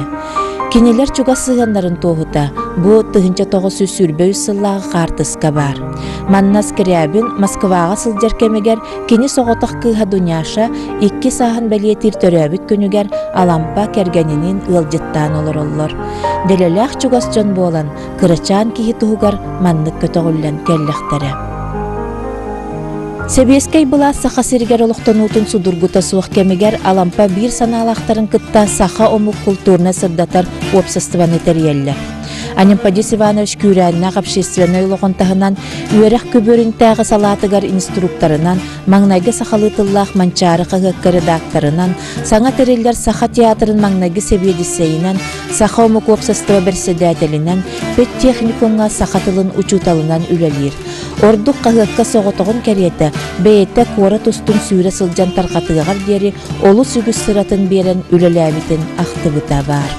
Кинилэр чугас сыһыаннарын туоһута бу 1923 сыллааҕы хаартыска баар. Манна Скрябин Москваҕа сылдьар кэмигэр кини соҕотох кыыһа Дуняша икки сааһын бэлиэтиир төрөөбүт күнүгэр Алампа кэргэниниин ыалдьыттаан олороллор. Дэлэлээх чугас дьон буолан, кырачаан киһи туһугар маннык көтөҕүллэн кэллэхтэрэ. Сэбиэскэй былаас Саха сиригэр олохтонуутун судургута суох кэмигэр Алампа биир санаалаахтарын кытта саха омук култуурна сырдатар уопсастыбаны тэрийэллэр. Анемподист Иванович күүрээннээх общественнай олоҕун таһынан үөрэх күбүөрүнтээҕи салаатыгар инструкторынан, маҥнайгы сахалыы тыллаах Манчаары хаһыакка редакторынан, саҥа тэриллэр Саха театрын маҥнайгы сэбиэдиссэйинэн, Саха омук уопсастыба бэрэссэдээтэлинэн, педтехникумҥа саха тылын учууталынан үлэлиир. Ордук хаһыакка соҕотоҕун кэриэтэ бэйэтэ куорат устун сүүрэ сылдьан тарҕатыаҕар диэри олус үгүс сыратын биэрэн үлэлээбитин ахтыбыта баар.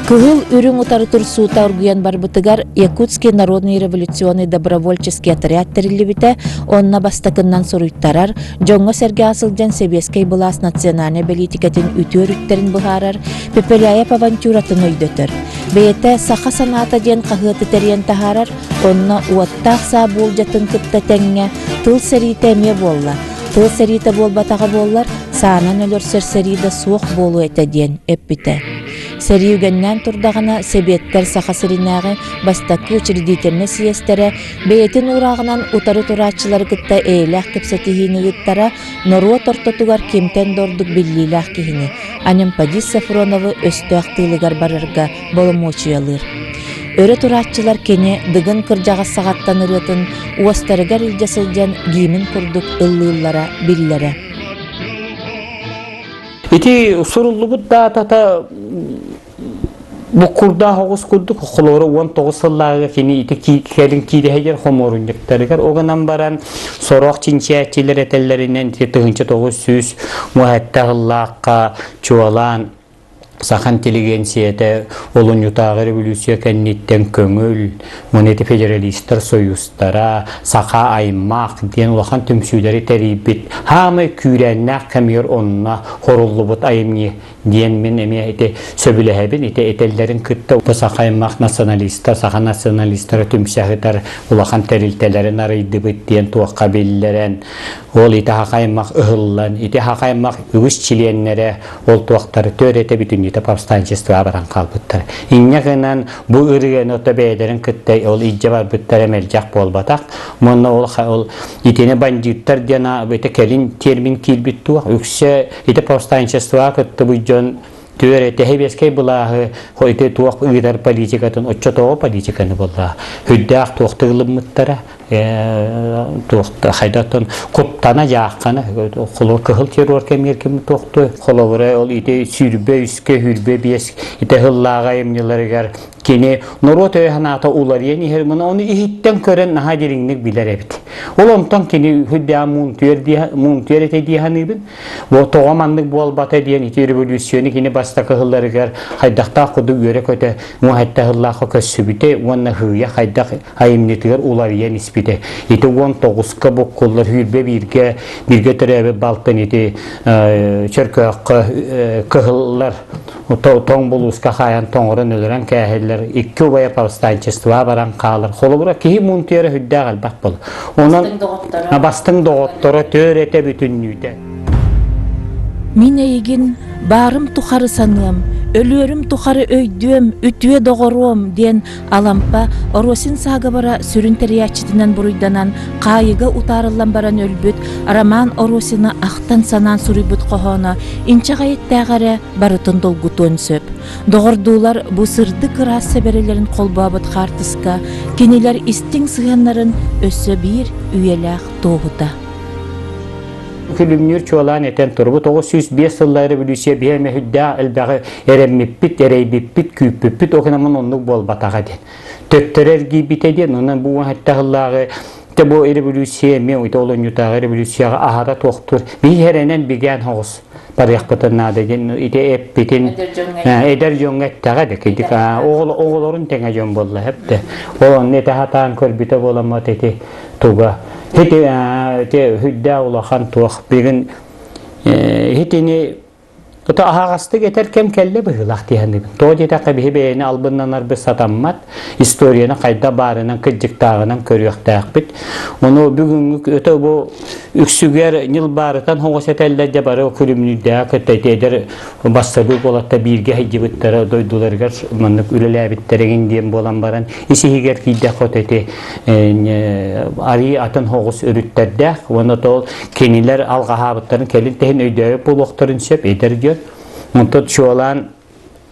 Кыһыл үрүҥ утары турсуута оргуйан барбытыгар Якутский народный революционный добровольческий отряд тэриллибитэ, онно бастакыннан суруйтарар, дьоҥҥо-сэргэҕэ сылдьан сэбиэскэй былаас национальнай бэлиитикэтин үтүө өрүттэрин быһаарар, Пепеляев авантюратын өйдөтөр. Бэйэтэ «Саха санаата» диэн хаһыаты тэрийэн таһаарар, онно уоттаах саа буулдьатын кытта тэҥҥэ тыл сэриитэ эмиэ буолла. Тыл сэриитэ буолбатаҕа буоллар, саанан өлөрсөр сэрии да суох буолуо этэ диэн эппитэ. Сэрии үгэннээн турдаҕына, сэбиэттэр Саха сиринээҕи бастакы учредительнай съезтэрэ бэйэтин уурааҕынан утары турааччылары кытта эйэлээх кэпсэтиһиини ыыттара, норуот ортотугар кимтэн да ордук биллиилээх киһини Анемподист Софроновы өстөөх тыылыгар барарга боломуочуйалыыр. Өрө турааччылар кини Дыгын кырдьаҕас саҕаттан ырыатын уостарыгар илдьэ сылдьан гимн курдук ыллыыллара биллэрэ. Ити суруллубут даатата Буккурдаах оҕус курдук холоро 19 сыллааҕы кини ити кэлин киирэһигэр хомуурунньуктарыгар огынан баран сорох чинчийээччилэр этэллэринэн 1900 муһэтте сыллаахха чуолаан саха интеллигенцията олунньутааҕы революция кэнниттэн көҥүл уонна ити федералистар союзтара саха аймах диэн улахан түмсүүлэри тэрийбит хаамай күүрээннээх кэмигэр онно хоруллубут айымньы диэн мин эмиэ ити сөбүлэһэбин ити этэллэрин кытта бу саха аймах националистар саха националистара түмсэ сытар улахан тэрилтэлэрин арыйдыбыт диэн туохха биллэрэн ол ити саха аймах ыһыллан ити саха аймах үгүс чилиэннэрэ ол туохтары төрөтө бүтүннүүтэ повстанчествоҕа баран хаалбыттар инньэ гынан бу ырыаны ото бэйэлэрин кытта ол илдьэ барбыттара мэлдьэх буолбатах уонна ол ол итини бандьыыттар диэн ити кэлин термин киирбит туох үксэ Ити повстанчествоҕа кыттыбыт дьон түөрэтэһи бэскэй былааһы ити туох ыытар политикатын оччотооҕу политиканы буолла үрдээх туохта ылыммыттара туохта хайдаттан куттана дьааххана холобур кыһыл террор кэмигэр ким туохту холобура ол ити сүүрбэ үскэ сүүрбэ биэс ити сыллааҕы айымньыларыгар Кини норуот өйө-санаата уларыйан иһэр муна ону иһиттэн көрөн наһаа дириҥник билэр эбит. Ол онтон кини үрдээх муунтуйар этэ дии саныыбын. Бу тоҕо маннык буолбата диэн ити революцияны кини бастакы сылларыгар хайдахтаах курдук үөрэ-көтө муоһэтте сыллаахха көрсүбүтэ уонна һыыйа хайдах айымньытыгар уларыйан испитэ. Ити 19-ка буккуллар сүүрбэ бииргэ бииргэ төрөөбүт балтын ити Чөркөөххө кыһыллар тоҥ булууска хаайан тоҥорон өлөрөн кээһэллэр икки убайа повстанчествоҕа баран хаалар холобура киһи муунтуйара сүрдээх элбэх буолар онон бастыҥ доҕотторо төр этэ бүтүннүүтэ Мин эйигин баарым тухары саныам, өлүөрүм тухары өйдүөм, үтүө доҕоруом диэн Алампа Оросин саагабара сүрүн тэрийээччитинэн буруйданан хаайыга утаарыллан баран өлбүт Роман Оросины ахтан-санаан суруйбут хоһооно инчэҕэйиттээх эрэ барытын долгутуон сөп. Доҕордуулар бу сырдык ыраас сэбэрэлэрин холбообут хаартыска кинилэр истиҥ сыһыаннарын өссө биир үйэлээх туоһута. Күлүмнүүр чуолаан этэн турбут 905 сыллар революция биһи эмэ сүрдээх элбэҕи эрэммиппит, эрэйбиппит, күүппүппүт, окунамын оннук буолбатаҕа диэн. Төттөрү эргийбитэ диэн, онон бу 17 сыллааҕы те бу революция эмиэ ити олунньутааҕы революцияҕа аһара туохтуур. Биһи эрэнэн бигээн оҕус барыахпытын наада диэн ити эппитин эдэр дьоҥҥо эттэҕэ да кидик оҕолорун тэҥэ дьон буолла эпте. Ол онно этэ хатаан көрбүтэ буоламмат ити туга. Ити хүддээх улахан туох бүгүн итини Ото аһаҕастык этэр кэм кэллэ быһыылаах дии саныыбын. Тоҕо диэтэххэ биһи бэйэни албыннанарбыт сатаммат, историяны хайда баарынан, кырдьыктааҕынан көрүөхтээхпит. Ону бүгүҥҥү өтө бу үксүгэр ньылбаарытан хоҕус этэллэр дьэ бары күлүмнүүрдээх кытта ити эдэр бассабыык уолаттар бииргэ сылдьыбыттара дойдуларыгар маннык үлэлээбиттэригин диэн буолан баран ис иһигэр киирдэххэ ото ити арыы атын хоҕус өрүттэрдээх уонна ол кинилэр алҕаһаабыттарын кэлин тэһин өйдөөбөт буолуохтарын сөп эдэр дьон. Онтон чуолаан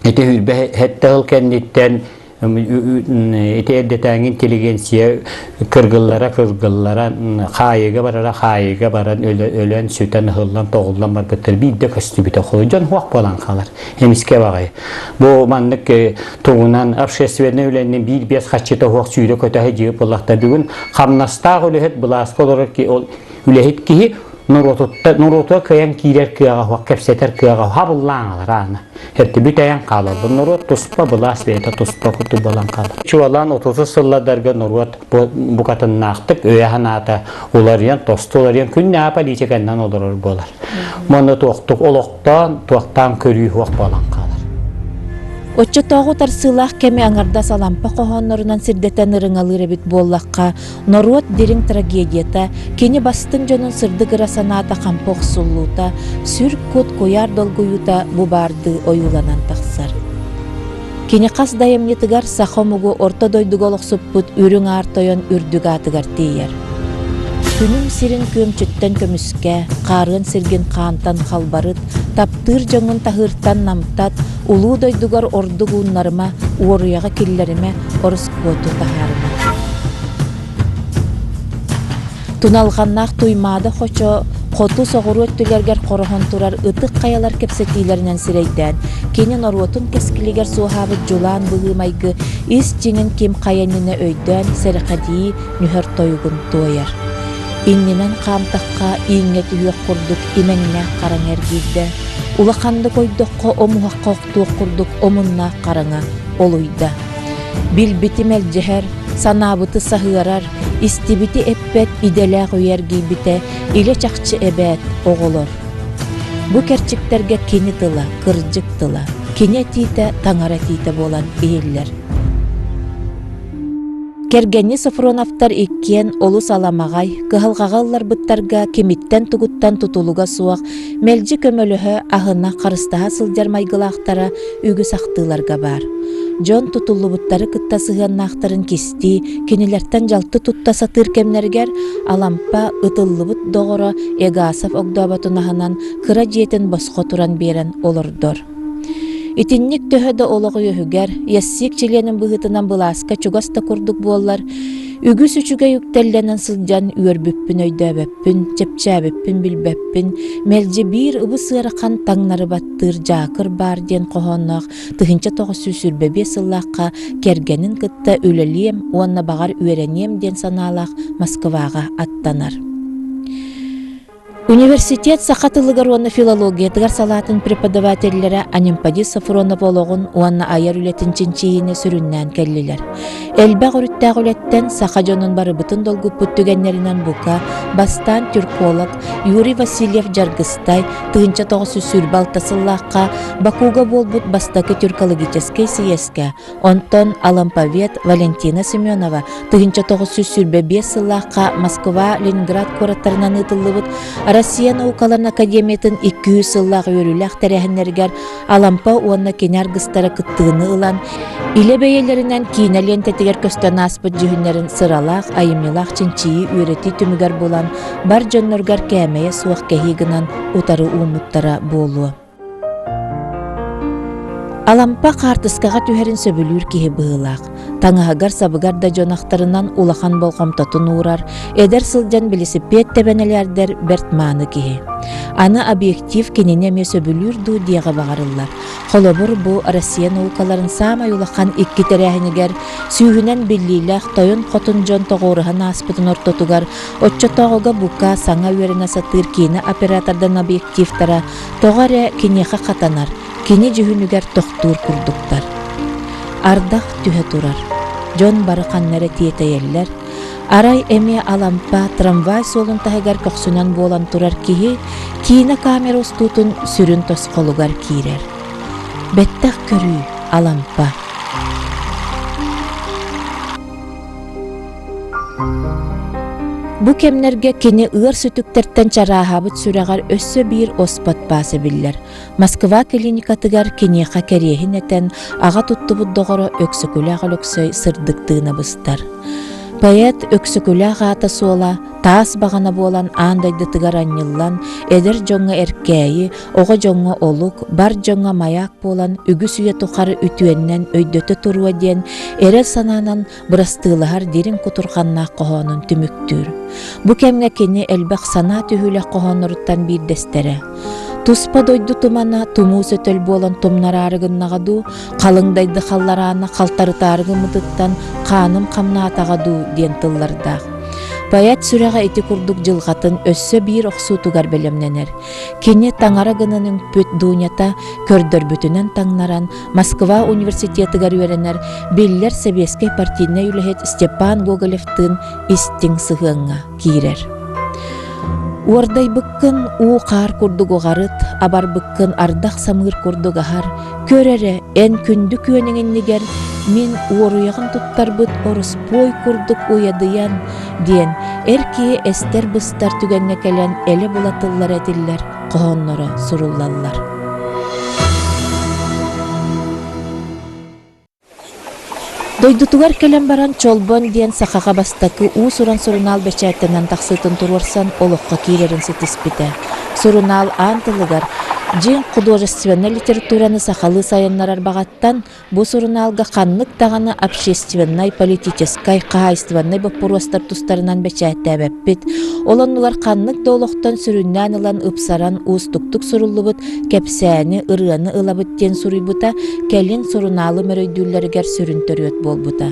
ити сүүрбэ сэттэ сыл кэнниттэн Ити эрдэтээҥи интеллигенция кыргыллара кыргыллара хаайыыга барара хаайыыга баран өлөн сүтэн ыһыллан тоҕуллан барбыттар биирдэ көстүбүтэ холу дьон хуох буолан хаалар эмискэ баҕайы бу маннык тугунан общественнай үлэнин биир биэс хаччыта суох сүүрэ көтө сылдьыы буоллахта бүгүн хамнастаах үлэһит былааска олорор ол үлэһит киһи норуотутта норуотуга кыайан киирэр кыаҕа суох кэпсэтэр кыаҕа хабыллаан алар аана Эрти бүтэйэн хаалаллар. Норуот туспа, былаас бэйэтэ туспа курдук буолан хаалар. Чуолаан отутус сыллардарга норуот букатыннаахтык өйө-санаата уларыйан, тосту уларыйан, күннээҕи политиканнан олорор буолар. Манна туохтук олохтоон, туохтаан көрүү суох буолан хаалар. Оччотооҕу тарсыылаах кэми аҥардас Алампа хоһооннорунан сирдэтэн ырыҥалыыр эбит буоллахха, Норуот дириҥ трагедията, кини бастыҥ дьонун сырдык ыра санаата хампы охсуллуута, сүр кут куйаар долгуйуута бу баардыы ойууланан тахсар. Кини хас да айымньытыгар саха омугу орто дойдуга олохсуппут Үрүҥ Аар Тойон үрдүк аатыгар тиийэр. Күнүм сирин күөмчүттэн көмүскэ, хаарыан сиргин хаантан халбарыт, таптыыр дьоҥҥун таһыыртан намтат, улуу дойдугар ордук ууннарыма, уоруйаҕа киллэримэ, ороскуоту таһаарыма. Туналҕаннаах Туймаада хочо хоту соҕуруу өттүлэргэр хороһон турар ытык хайалар кэпсэтиилэринэн сирэйдээн, кини норуотун кэскилигэр суоһаабыт дьулаан быһыы-майгы ис дьиҥин ким хайа иннинэ өйдөөн, сэрэхэдийии нүһэр тойугун туойар. Иннинэн хаамтахха ииҥҥэ түһүөх курдук имэҥнээх хараҥа эргийдэ, улаханнык ойдоххо омуһахха охтуох курдук омуннаах хараҥа олуйда. Билбити мэлдьэһэр, санаабыты саһыарар, истибити эппэт идэлээх үйэ эргийбитэ илэ-чахчы эбээт, оҕолор. Бу кэрчиктэргэ кини тыла, кырдьык тыла, кини этиитэ таҥара этиитэ буолан иһиллэр. Кэргэнни Софроновтар иккиэн олус аламаҕай, кыһалҕаҕа ылларбыттарга кимиттэн-тугуттан тутулуга суох, мэлдьи көмөлөһө, аһына, харыстаһа сылдьар майгылаахтара үгүс ахтыыларга баар. Дьон тутуллубуттары кытта сыһыаннаахтарын кистии, кинилэртэн дьалты тутта сатыыр кэмнэригэр Алампа ытыллыбыт доҕоро Егасов огдооботун аһынан кыра дьиэтин босхо туран биэрэн олордор. Итинник төһө да олох үөһүгэр, яссик чилиэнин быһыытынан былааска чугас да курдук буоллар, үгүс үчүгэй үктэллэнэн сылдьан үөрбүппүн өйдөөбөппүн, чэпчээбиппин билбэппин, мэлдьи биир ыбыс ыарахан таҥнары баттыыр дьаакыр баар диэн хоһоонноох 1925 сыллаахха кэргэнин кытта үлэлиэм уонна баҕар үөрэниэм диэн санаалаах Москваҕа аттанар. Университет саха тылыгар уонна филологиятыгар салаатын преподавателлэрэ Анемподист Софронов олоҕун уонна айар үлэтин чинчийиини сүрүннээн кэллилэр. Элбэх өрүттээх үлэттэн саха дьонун барыбытын долгуппут түгэннэринэн бука, бастаан тюрколог Юрий Васильев-Дьаргыстай 1926 сыллаахха Бакуга буолбут бастакы тюркологическай съезкэ Онтон Аламповед Валентина Семенова 1925 сыллаахха Москва, Ленинград куораттарынан ыытыллыбыт Россия наукаларын академиятын 200 сыллаах үөрүүлээх тэрээһиннэригэр Алампа уонна кини аргыстара кыттыыны ылан, илэ бэйэлэринэн киинэ лиэнтэтигэр көстөн ааспыт дьүһүннэрин сыралаах, айымньылаах чинчийии үөрэтии түмүгэр булан, бар дьонноругар кээмэйэ суох кэһии гынан утары ууммуттара буолуо. Алампа хаартыскаҕа түһэрин сөбүлүүр киһи быһыылаах. Таҥаһыгар-сабыгар да дьон ахтарынан улахан болҕомтотун уурар, эдэр сылдьан билисипиэт тэбэнэлээрдэр бэрт мааны киһи. Аны объектив кинини эмиэ сөбүлүүр дуу диэҕи баҕарыллар. Холобур, бу Россия наукаларын саамай улахан икки тэрээһинигэр сүүһүнэн биллиилээх тойон-хотун дьон тоҕуоруһан ааспытын ортотугар оччотооҕуга бука саҥа үөрэнэ сатыыр киинэ оператордан объективтара Тоҕо эрэ киниэхэ хатанар, кини дьүһүнүгэр тохтуур курдуктар. Ардах түһэ турар. Дьон бары ханна эрэ тиэтэйэллэр. Арай эмиэ Алампа трамвай суолун таһыгар көхсүнэн буолан турар киһи киинэ камера устуутун сүрүн тосхолугар киирэр. Бэттэх көрүү, Алампа. Бу кэмнэргэ кини ыар сүтүктэртэн чарааһаабыт сүрэҕэр өссө биир оспот баас эбиллэр. Москва клиникатыгар киниэхэ кэриэһин этэн, аҕа туттубут доҕоро Өксөкүлээх Өлөксөй сырдык тыына быстар. Поэт Өксөкүлээх аата-суола. Таас баҕана буолан аан дойдутугар анньыллан, эдэр дьоҥҥо эркээйи, оҕо дьоҥҥо олук, бар дьоҥҥо маяк буолан үгүс үйэ тухары үтүөннэн өйдөтө туруо диэн эрэл санаанан бырастыылаһар дириҥ кутурҕаннаах хоһоонун түмүктүүр. Бу кэмҥэ кини элбэх санаа түһүүлэх хоһоонноруттан биирдэстэрэ. Туспа дойду тумана тумуу сөтөл буолан тумнараары гыннаҕа дуу, халыҥ дайды халлараана халтарытаары гыммытыттан хааным хамнаатаҕа дуу диэн тыллардаах. Поэт сүрэҕэ ити курдук дьылҕатын өссө биир охсуутугар бэлэмнэнэр. Кини таҥара гынан үҥпүт Дунята көрдөрбүтүнэн таҥнаран Москва университетыгар үөрэнэр биллэр сэбиэскэй партийнай үлэһит Степан Гоголевтыын истиҥ сыһыаҥҥа киирэр. Уордайбыккын уу-хаар курдук уҕарыт, абарбыккын ардах-самыыр курдук аһар, көр эрэ, эн күндү күөнүҥ иннигэр мин уоруйаҕын туттарбыт ороспуой курдук уйадыйан, диэн эр киһи эстэр-быстар түгэҥҥэ кэлэн элэ-была тыллара этиллэр хоһоонноро суруллаллар. Дойдутугар кэлэн баран Чолбон диэн сахаҕа бастакы уус-уран сурунаал бэчээттэнэн тахсыытын туруорсан олоххо киирэрин ситиспитэ. Сурунаал аан тылыгар дьиҥ художественнай литератураны сахалыы сайыннарар баҕаттан Бу сурунаалга ханнык даҕаны общественнай, политическай, хаһаайыстыбаннай боппуруостар тустарынан бэчээттээбэппит. Ол оннугар ханнык да олохтон сүрүннээн ылан ыпсаран уустуктук суруллубут кэпсээни, ырыаны ылабыт диэн суруйбута кэлин сурунаалы мөрөйдүүллэригэр сүрүн төрүөт буолбута.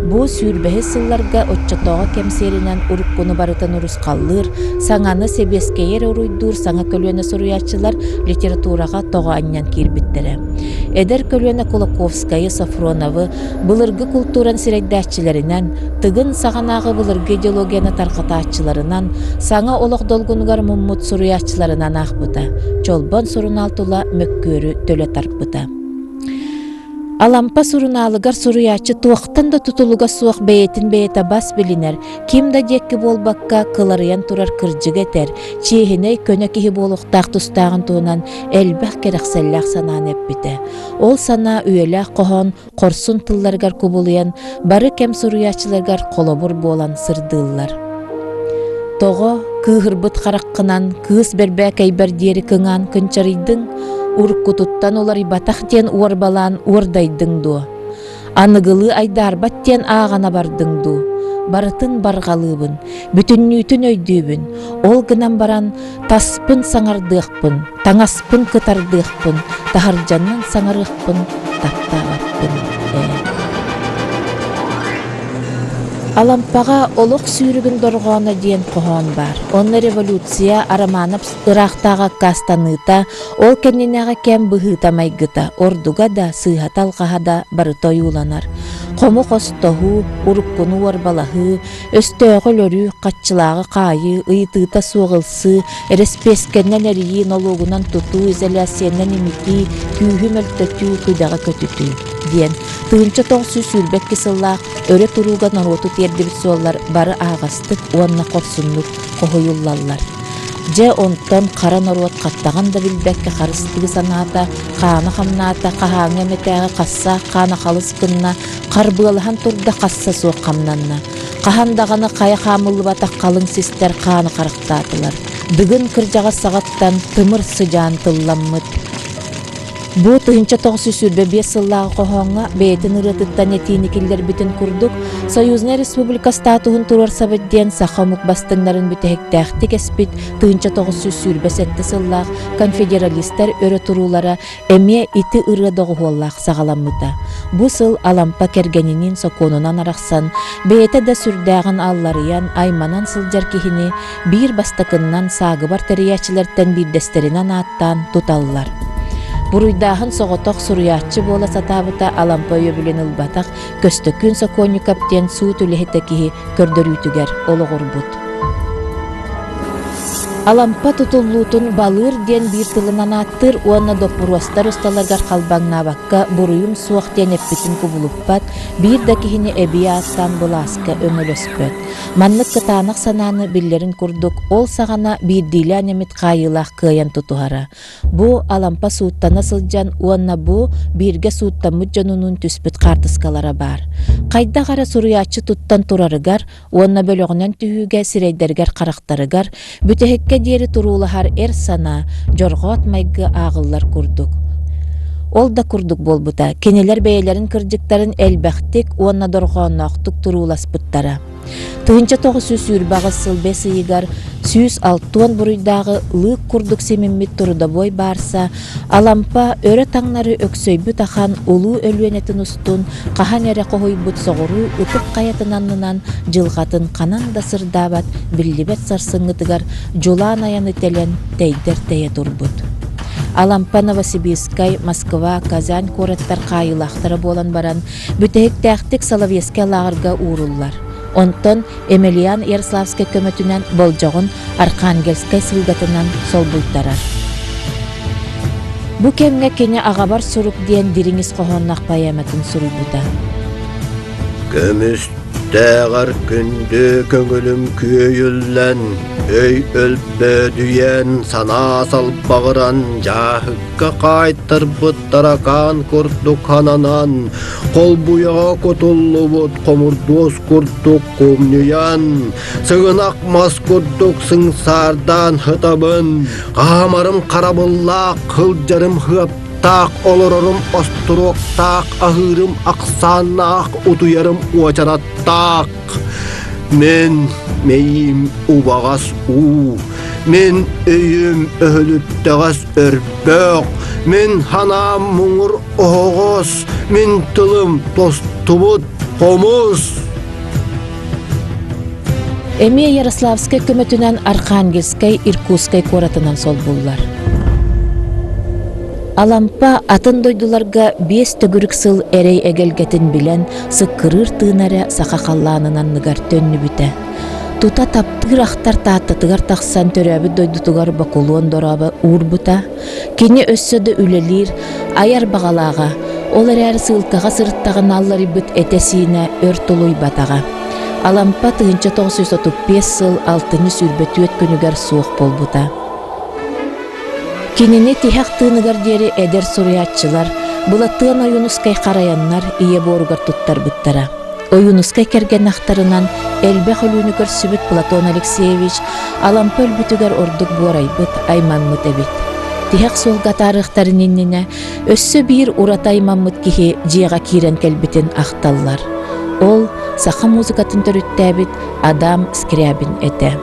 Бу сүүрбэһис сылларга оччотооҕу кэм сиэринэн уруккуну барытын урусхаллыыр, саҥаны сэбиэскэйи эрэ уруйдуур саҥа көлүөнэ суруйааччылар литератураҕа тоҕо анньан киирбиттэрэ. Эдэр көлүөнэ Кулаковскайы, Софроновы былыргы култууран сирэйдээччилэринэн, Тыгын саҕанааҕы былыргы идеологияны тарҕатааччыларынан, саҥа олох долгунугар муммут суруйааччыларынан аахпыта, Чолбон сурунаал тула мөккүөрү төлө тарпыта. Алампа сурунаалыгар суруйааччы туохтан да тутулуга суох бэйэтин бэйэтэ бас билинэр, ким да диэкки буолбакка кыларыйан турар кырдьыгы этэр, чиэһинэй көнө киһи буолуохтаах тустааҕын туһунан элбэх кэрэхсэллээх санааны эппитэ. Ол санаа үйэлээх хоһоон хорсун тылларыгар кубулуйан, бары кэм суруйааччыларыгар холобур буолан сырдыыллар. Тоҕо кыыһырбыт хараххынан кыыс бэрбээкэйбэр диэри кыҥаан кынчарыйдыҥ, уруккутуттан уларыйбатах диэн уорбалаан уордайдыҥ дуо? Аныгылыы айдаарбат диэн ааҕана бардыҥ дуу? Барытын барҕалыыбын, бүтүннүүтүн өйдүүбүн, ол гынан баран таспын саҥардыахпын, таҥаспын кытардыахпын, таһырдьанан саҥарыахпын таптаабаппын ээ. Алампаҕа «Олох сүүрүгүн дорҕооно» диэн хоһоон баар. Онно революция Арамаанап ыраахтааҕы аккаастаныыта, ол кэннинээҕи кэм быһыыта-майгыта, ордуга да, сыыһата-алҕаһа да барыта ойууланар. Хому хостоһуу, уруккуну уорбалаһыы, өстөөҕү өлөрүү, хаччылааҕы хаайыы, ыйытыыта суох ылсыы, эрэспиэскэннэн эрийии, нолуогунан тутуу, изоляциянан имитии, күүһү мөлтөтүү, күдэҕи көтүтүү диэн 1922 сыллаах өрө турууга норуоту тиэрдибит суоллар бары аһаҕастык уонна хорсуннук хоһуйуллаллар. Дьэ онтон хара норуот хаттаҕын да билбэккэ харыстыы санаата, хаана хамнаата, хаһааҥҥы эмэтээҕи хассаах хаана халыс гынна, харбыалаһан турда хасса суох хамнанна. Хаһан даҕаны хайа хаамыллыбатах халыҥ систэр хааны харахтаатылар. Дыгын кырдьаҕас саҕаттан тымыр сыдьаан тылламмыт. Бу 1925 сыллааҕы хоһооҥҥо бэйэтин ырыатыттан этиини киллэрбитин курдук, Союзнай республика статуһун туруорсабыт диэн саха омук бастыҥнарын бүтэһиктээхтик эспит 1927 сыллаах конфедералистар өрө туруулара эмиэ ити ырыа доҕуһуоллаах саҕаламмыта. Бу сыл Алампа кэргэниниин сокуонунан арахсан, бэйэтэ да сүрдээҕин алларыйан, айманан сылдьар киһини биир бастакыннан саагыбар тэрийээччилэртэн биирдэстэринэн ааттаан туталлар. Буруйдааһын соҕотох суруйааччы буола сатаабыта Алампа өйөбүлүн ылбатах Көстөкүүн Сокуонньукап диэн суут үлэһитэ киһи көрдөрүүтүгэр олоҕурбут. Алампа тутуллуутун балыыр диэн биир тылынан ааттыыр уонна доппуруостар усталарыгар халбаҥнаабакка буруйум суох диэн эппитин кубулуппат, биир да киһини эбии ааттаан былааска өҥөлөспөт. Маннык кытаанах санааны биллэрин курдук, ол саҕана биирдиилээн эмит хаайыылаах кыайан тутуһара. Бу Алампа сууттана сылдьан уонна бу бииргэ сууттаммыт дьонунуун түспүт хаартыскалара баар. Хайдах эрэ суруйааччы туттан турарыгар уонна бөлөҕүнэн түһүүгэ сирэйдэригэр-харахтарыгар бүтэһиккэ диэри туруулаһар эр санаа, дьорҕоот майгы ааҕыллар курдук. Ол да курдук буолбута, кинилэр бэйэлэрин кырдьыктарын элбэхтик уонна дорҕоонноохтук турууласпыттара. 1928 сыл бэс ыйыгар 160 буруйдааҕы лыык курдук симиммит трудовой баарса Алампа өрө таҥнары өксөйбүт ахан улуу Өлүөнэтин устун хаһан эрэ хоһуйбут соҕуруу ытык хайатын аннынан дьылҕатын ханан да сырдаабат биллибэт сарсыҥҥытыгар дьулаан айаны тэлэн тэйдэр тэйэ турбут. Алампа Новосибирскай, Москва, Казань куораттар хаайыылаахтара буолан баран бүтэһиктээхтик Соловецкай лааҕырга ууруллар. Онтон Емельян Ярославскай көмөтүнэн болдьоҕун Архангельскай сыылгатынан солбуйтарар. Бу кэмҥэ кини «Аҕабар сурук» диэн дириҥ ис хоһоонноох поэматын суруйбута. Көмүстээҕэр күндү көҥүлүм күөйүллэн, өй өлбөөдүйэн, санаа салбаҕыран, дьааһыкка хаайтарбыт таракаан курдук хананан, холбуйаҕа кутуллубут хомурдуос курдук кумньуйан, сыгынах мас курдук сыҥсаардаан сытабын, хаамарым харабыллаах, сылдьарым хыаптаах, олорорум остуруоктаах, аһыырым ахсааннаах, утуйарым уочараттаах. Мин мэйиим убаҕас уу, мин өйүм өһүлүттэҕэс өрбөх, мин ханаам муҥур оһоҕос, мин тылым тостубут хомус. Эмиэ Ярославскай көмөтүнэн Архангельскай Иркутскай куоратынан солбуллар. Алампа атын дойдуларга биэс төгүрүк сыл эрэй эгэлгэтин билэн, сыккырыыр тыына эрэ саха халлаанын анныгар төннүбүтэ. Тута таптыыр ахтар Тааттатыгар тахсан төрөөбүт дойдутугар бокулуон дорообо уурбута. Кини өссө да үлэлиир, айар баҕалааҕа, ол эрээри сыылкаҕа сырыттаҕына алларыйбыт этэ-сиинэ өр тулуйбатаҕа. Алампа 1935 сыл алтынньы 24 күнүгэр суох буолбута. Кинини тиһэх тыыныгар диэри эдэр суруйааччылар Былатыан Ойуунускай харайаннар ийэ буоругар туттарбыттара. Ойуунускай кэргэн ахтарынан элбэх өлүүнү көрсүбүт Платон Алексеевич Алампа өлбүтүгэр ордук буорайбыт, аймаммыт эбит. Тиһэх суолга атаарыахтарын иннинэ өссө биир ураты аймаммыт киһи дьиэҕэ киирэн кэлбитин ахталлар. Ол саха музыкатын төрүттээбит Адам Скрябин этэ.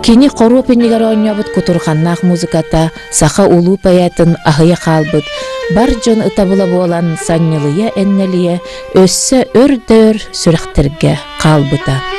Кини хоруоп иннигэр оонньообут кутурҕаннаах музыката саха улуу поэтын аһыйа хаалбыт бар дьон ытабыла буолан санньылыйа-эннэлийэ өссө өр да өр сүрэхтэргэ хаалбыта.